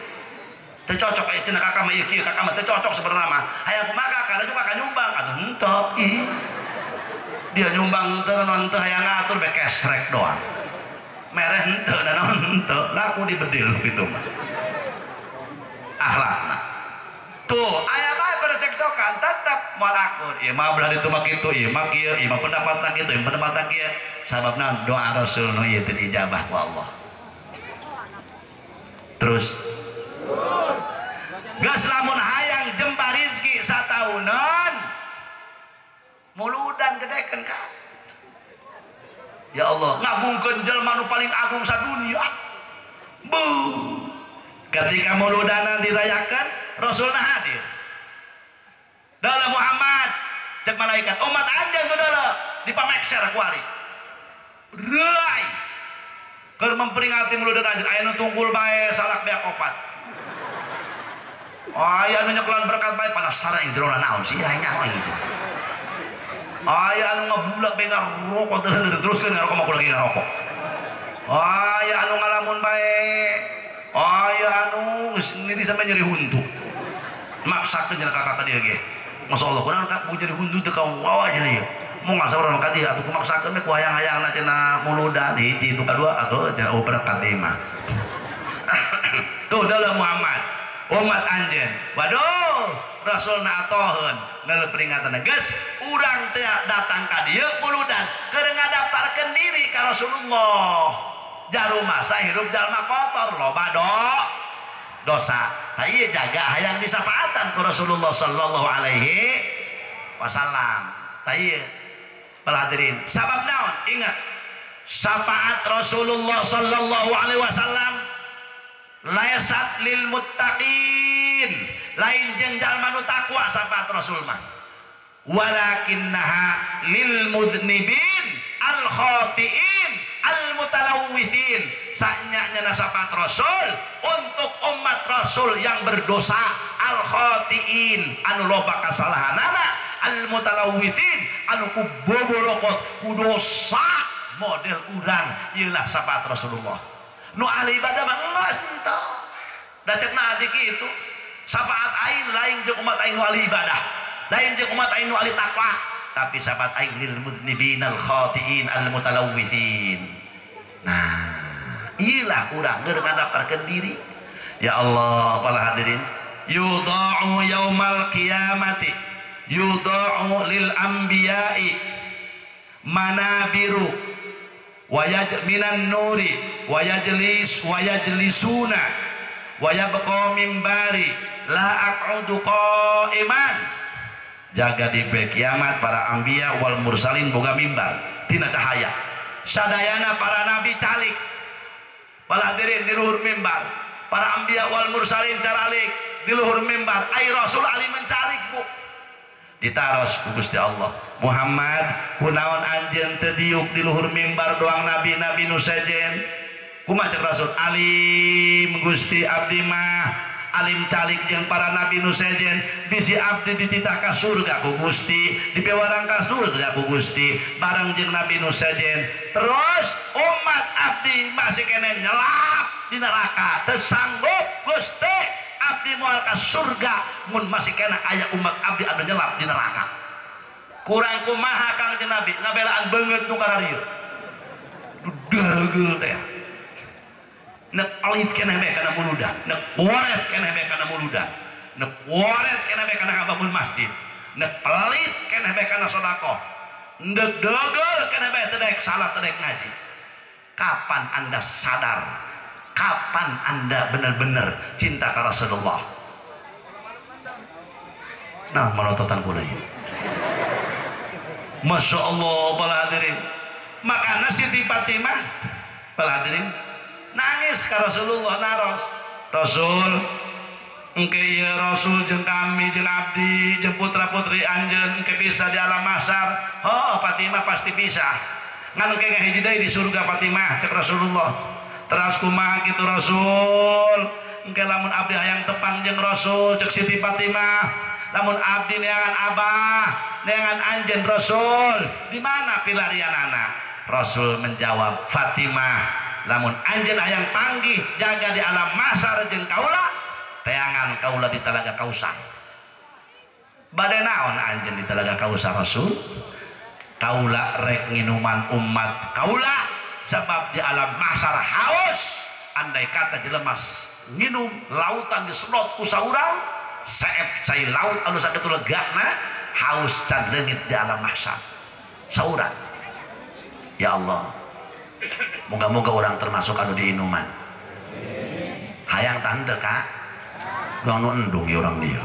Teu cocok aya cenah kakak mah ieu kieu kakak mah teu cocok sebenarnya mah. Hayang kumaha kakak juga kakak nyumbang atuh henteu. Ih. Dia nyumbang teu naon teu hayang ngatur be kesrek doang. Mereh henteu naon henteu laku dibedil kitu mah. Akhlakna. Tuh, aya bae pada cekcokan tetep moal akur. Ieu mah belah ditu mah kitu, ieu mah kieu, ieu mah pendapatna kitu, ieu pendapatna kieu. Sababna doa Rasul nu ieu teu diijabah ku Allah. Terus geus lamun hayang jembar rezeki sataunan muludan gedekeun ka. Ya Allah, ngagungkeun jelema nu paling agung sadunia. Beuh. Ketika muludanan dirayakan, Rasulna hadir. Dalam Muhammad, cek malaikat, umat anjeun tuh dalam dipamekser ku ari. Reuy. Keur memperingati muludan anjeun aya nu tunggul bae salak beak opat. Aya anu nyekelan berkat bae penasaran ing jerona naon sih aing nyaho aing itu. Aya anu ngabulak bae ngarokok teruskeun ngarokok mah lagi ngarokok. Aya anu ngalamun bae. Aya anu geus nini sampe nyeri huntu. Maksakeun cenah kakak ka dieu ge. Masyaallah kurang ka nyeri huntu teu kawawa cenah ieu. Moal saurang ka dieu atuh kumaksakeun we ku hayang-hayangna cenah muludan hiji nu kadua atuh cenah oh berkat deui mah. Tuh dalam Muhammad umat anjeun. Waduh, Rasulna atoheun neuleuh peringatan geus urang teh datang ka dieu muludan keur ngadaftarkeun diri ka Rasulullah. Jarumasa hirup jalma kotor loba dosa. Tah ieu jaga hayang disafaatan ku Rasulullah sallallahu alaihi wasallam. Tah ieu para hadirin, sabab naon? Ingat, syafaat Rasulullah sallallahu alaihi wasallam laisat lil muttaqin, lain jeung jalma nu takwa syafaat Rasul mah. Walakinnaha lil mudnibin al khatiin al mutalawwithin. Sanyanya syafaat Rasul untuk umat Rasul yang berdosa, al khatiin anu loba kasalahanana, al mutalawwithin anu ku bobolokot ku dosa model urang, ieulah syafaat Rasulullah. Nu ahli ibadah mah geus henteu. Da cek Nabi kitu, syafaat aing lain jeung umat aing nu ahli ibadah, lain jeung umat aing nu ahli takwa, tapi syafaat aing lil mudnibin al khatiin al mutalawwithin. Nah, iyalah urang keur ngadaftarkeun diri. Ya Allah, para hadirin, yudha'u yaumal qiyamati yudha'u lil anbiya'i manabiru wayaj minan nuri wayajlis wayajlisuna wayabqa mimbari la aq'udu qa'iman. Jaga di kiamat para anbiya wal mursalin boga mimbar tina cahaya. Sadayana para nabi calik, para hadirin di luhur mimbar, para anbiya wal mursalin caralik di luhur mimbar. Ai rasul ali mencalik bu. Ditaros ku Gusti Allah, Muhammad kunaon anjeun teu diuk di luhur mimbar doang nabi-nabi nu sejen? Kumaha cek rasul? Alim Gusti abdi mah alim calik jeung para nabi nu sejen, bisi abdi dititah ka surga ku Gusti, dipewarang ka surga ku Gusti bareng jeung nabi nu sejen. Terus umat abdi masih kene nyelap di neraka, teu sanggup Gusti abdi moal ka surga mun masih kena aya umat abdi anu nyelap di neraka. Kurang kumaha Kangjeng Nabi ngabelaan beungeut nu kararieu. Dudeugel teh. Nek pelit keneh bae kana muludan, nek woret keneh bae kana muludan, nek woret keneh bae kana ngabangun masjid, nek pelit keneh bae kana sedekah, nek degel keneh bae teu daek salat teu daek ngaji. Kapan Anda sadar? Kapan Anda benar-benar cinta ke Rasulullah? Nah, melototan kula ieu. Masya Allah, para hadirin. Makanya Siti Fatimah, para hadirin, nangis ke Rasulullah naros. Rasul, engke ieu Rasul jeung kami jeung abdi jeung putra-putri anjeun engke bisa di alam mahsyar. Oh, Fatimah pasti bisa. Ngan engke ngahiji deui di surga Fatimah cek Rasulullah. Teras kumaha kitu Rasul? Engke lamun abdi hayang tepang jeung Rasul cek Siti Fatimah, lamun abdi neangan abah, neangan anjeun Rasul, di mana pilarianana? Rasul menjawab, Fatimah, lamun anjeun hayang panggih jaga di alam mahsyar jeung kaula, teangan kaula di Talaga Kausar. Bade naon anjeun di Talaga Kausar Rasul? Kaula rek nginuman umat kaula, sebab di alam mahsyar haus. Andai kata jelema nginum lautan disedot ku saurang, saep cai laut anu sakitu legana, haus can leungit di alam mahsyar saurang. Ya Allah, moga-moga orang termasuk anu diinuman. Hayang tante kak, doang nu endung ya orang dia.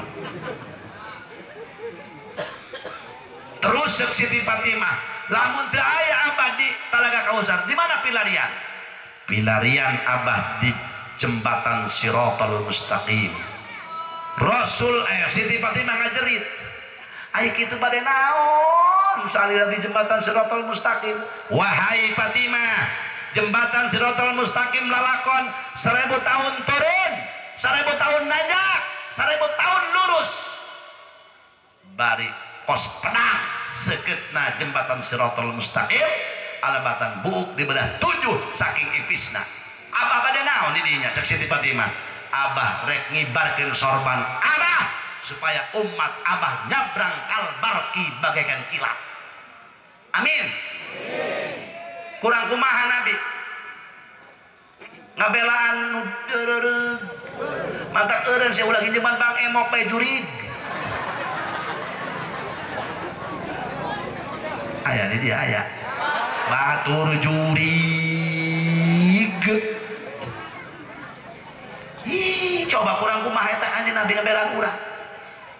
Terus cek Siti Fatimah, lamun teu aya abah di Talaga Kausar, di mana pilarian? Pilarian abah di jembatan Siratal Mustaqim. Rasul Siti Fatimah ngajerit, ai kitu bade naon salira di jembatan Siratal Mustaqim? Wahai Fatimah, jembatan Siratal Mustaqim lalakon 1000 tahun turun, 1000 tahun nanjak, 1000 tahun lurus. Bari kos pedang seketna jembatan Siratal Mustaqim, alabatan buuk dibelah 7 saking ipisna. Abah bade naon di dinya cek Siti Fatimah? Abah rek ngibarkeun sorban abah supaya umat abah nyabrang kalbarki bagaikan kilat. Amin. Kurang kumaha Nabi ngabelaan nu deureureuh mata eureun sia ulah hinjeman Bang Emok bae jurig. Aya di dia aya batur jurig. Ih, coba kurang kumaha eta anjeun Nabi ngabelaan urang.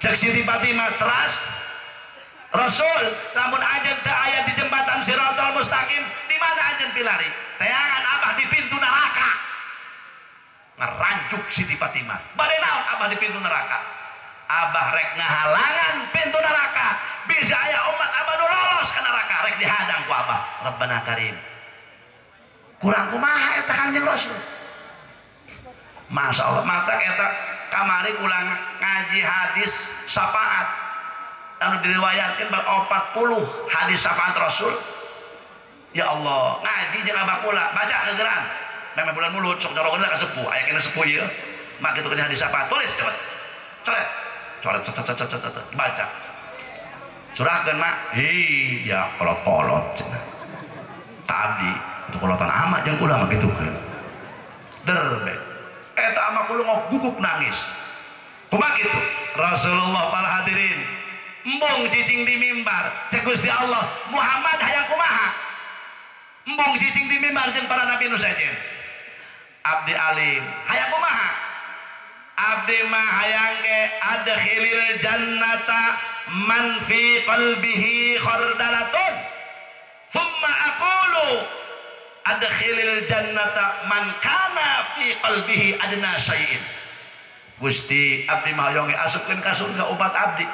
Cek Siti Fatimah teras, Rasul lamun anjeun teu aya di jembatan Siratal Mustaqim, di mana anjeun pilari? Teangan abah di pintu neraka. Ngaranjuk Siti Fatimah, bade naon abah di pintu neraka? Abah rek ngahalangan pintu neraka, bisa aya umat abah nu lolos ke neraka, rek dihadang ku abah. Rabbana Karim. Kurang kumaha eta Kanjeng Rasul? Masya Allah, mata eta kamari ulang ngaji hadis syafaat anu diriwayatkeun ber 40 hadis syafaat Rasul. Ya Allah, ngaji jeung abah kula, baca kegeran. Memang bulan mulut sok nyorokeun ka sepuh, aya kena sepuh ieu. Mak kitu kana hadis syafaat, tulis cepet. Coret. Coret coret coret coret, baca. Surahkeun mak. Hi, ya kolot-kolot cenah. Ka abdi, itu kolotan amat jeung kula mah kitukeun. Der be. Eta ama kula ngoguguk nangis. Kumaha kitu? Rasulullah para hadirin, embung cicing di mimbar, cek Gusti Allah, Muhammad hayang kumaha? Embung cicing di mimbar jeung para nabi nu sejen. Abdi alim, hayang kumaha? Abdi mah hayang ge adkhilil jannata man fi qalbihi khardalatun. Thumma aqulu adkhilil jannata man kana fi qalbihi adna syai'in. Gusti abdi mah hoyong asupkeun ka surga umat abdi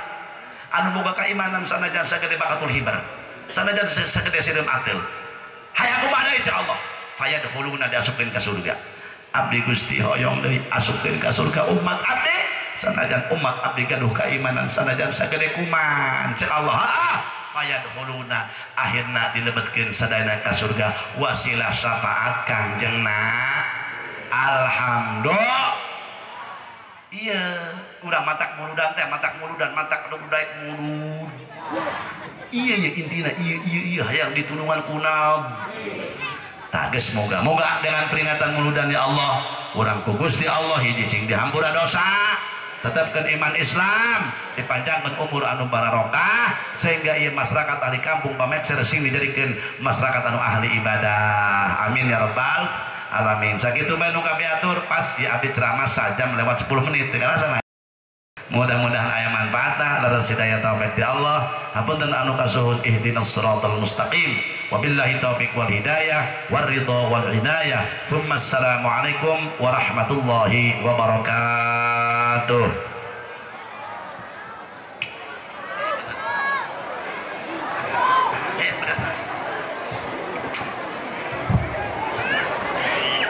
anu boga keimanan sanajan sagede bakatul hibar, sanajan sagede sireum atel. Hayang kumaha deui cek Allah? Fayadkhuluna, diasupkeun ka surga. Abdi Gusti hoyong deui asupkeun ka surga umat abdi sanajan umat abdi gaduh keimanan sanajan sagede kuman cek Allah. Ah, fayadkhuluna, akhirna dilebetkeun sadayana ka surga wasilah syafaat Kangjeng na. Alhamdulillah. Iya, urang matak muludan teh, matak muludan, matak anu daek mulud. Iya ya intina, iya iya iya hayang ditulungan ku Nabi. Tah geus moga-moga dengan peringatan muludan ya Allah, urang ku Gusti Allah hiji sing dihampura dosa, tetapkan iman Islam, dipanjangkan umur anu barokah sehingga ieu masyarakat ahli kampung Pamekser sing dijadikeun masyarakat anu ahli ibadah. Amin ya rabbal alamin. Sakitu bae nu kapiatur pas ya abdi ceramah sajam lewat 10 menit teu karasa. Mudah-mudahan aya manfaatna, leres hidayah taufik di Allah. Hapunten anu kasuhun, ihdinas siratal mustaqim. Wabillahi taufik wal hidayah war ridha wal inayah. Tsumma assalamualaikum warahmatullahi wabarakatuh.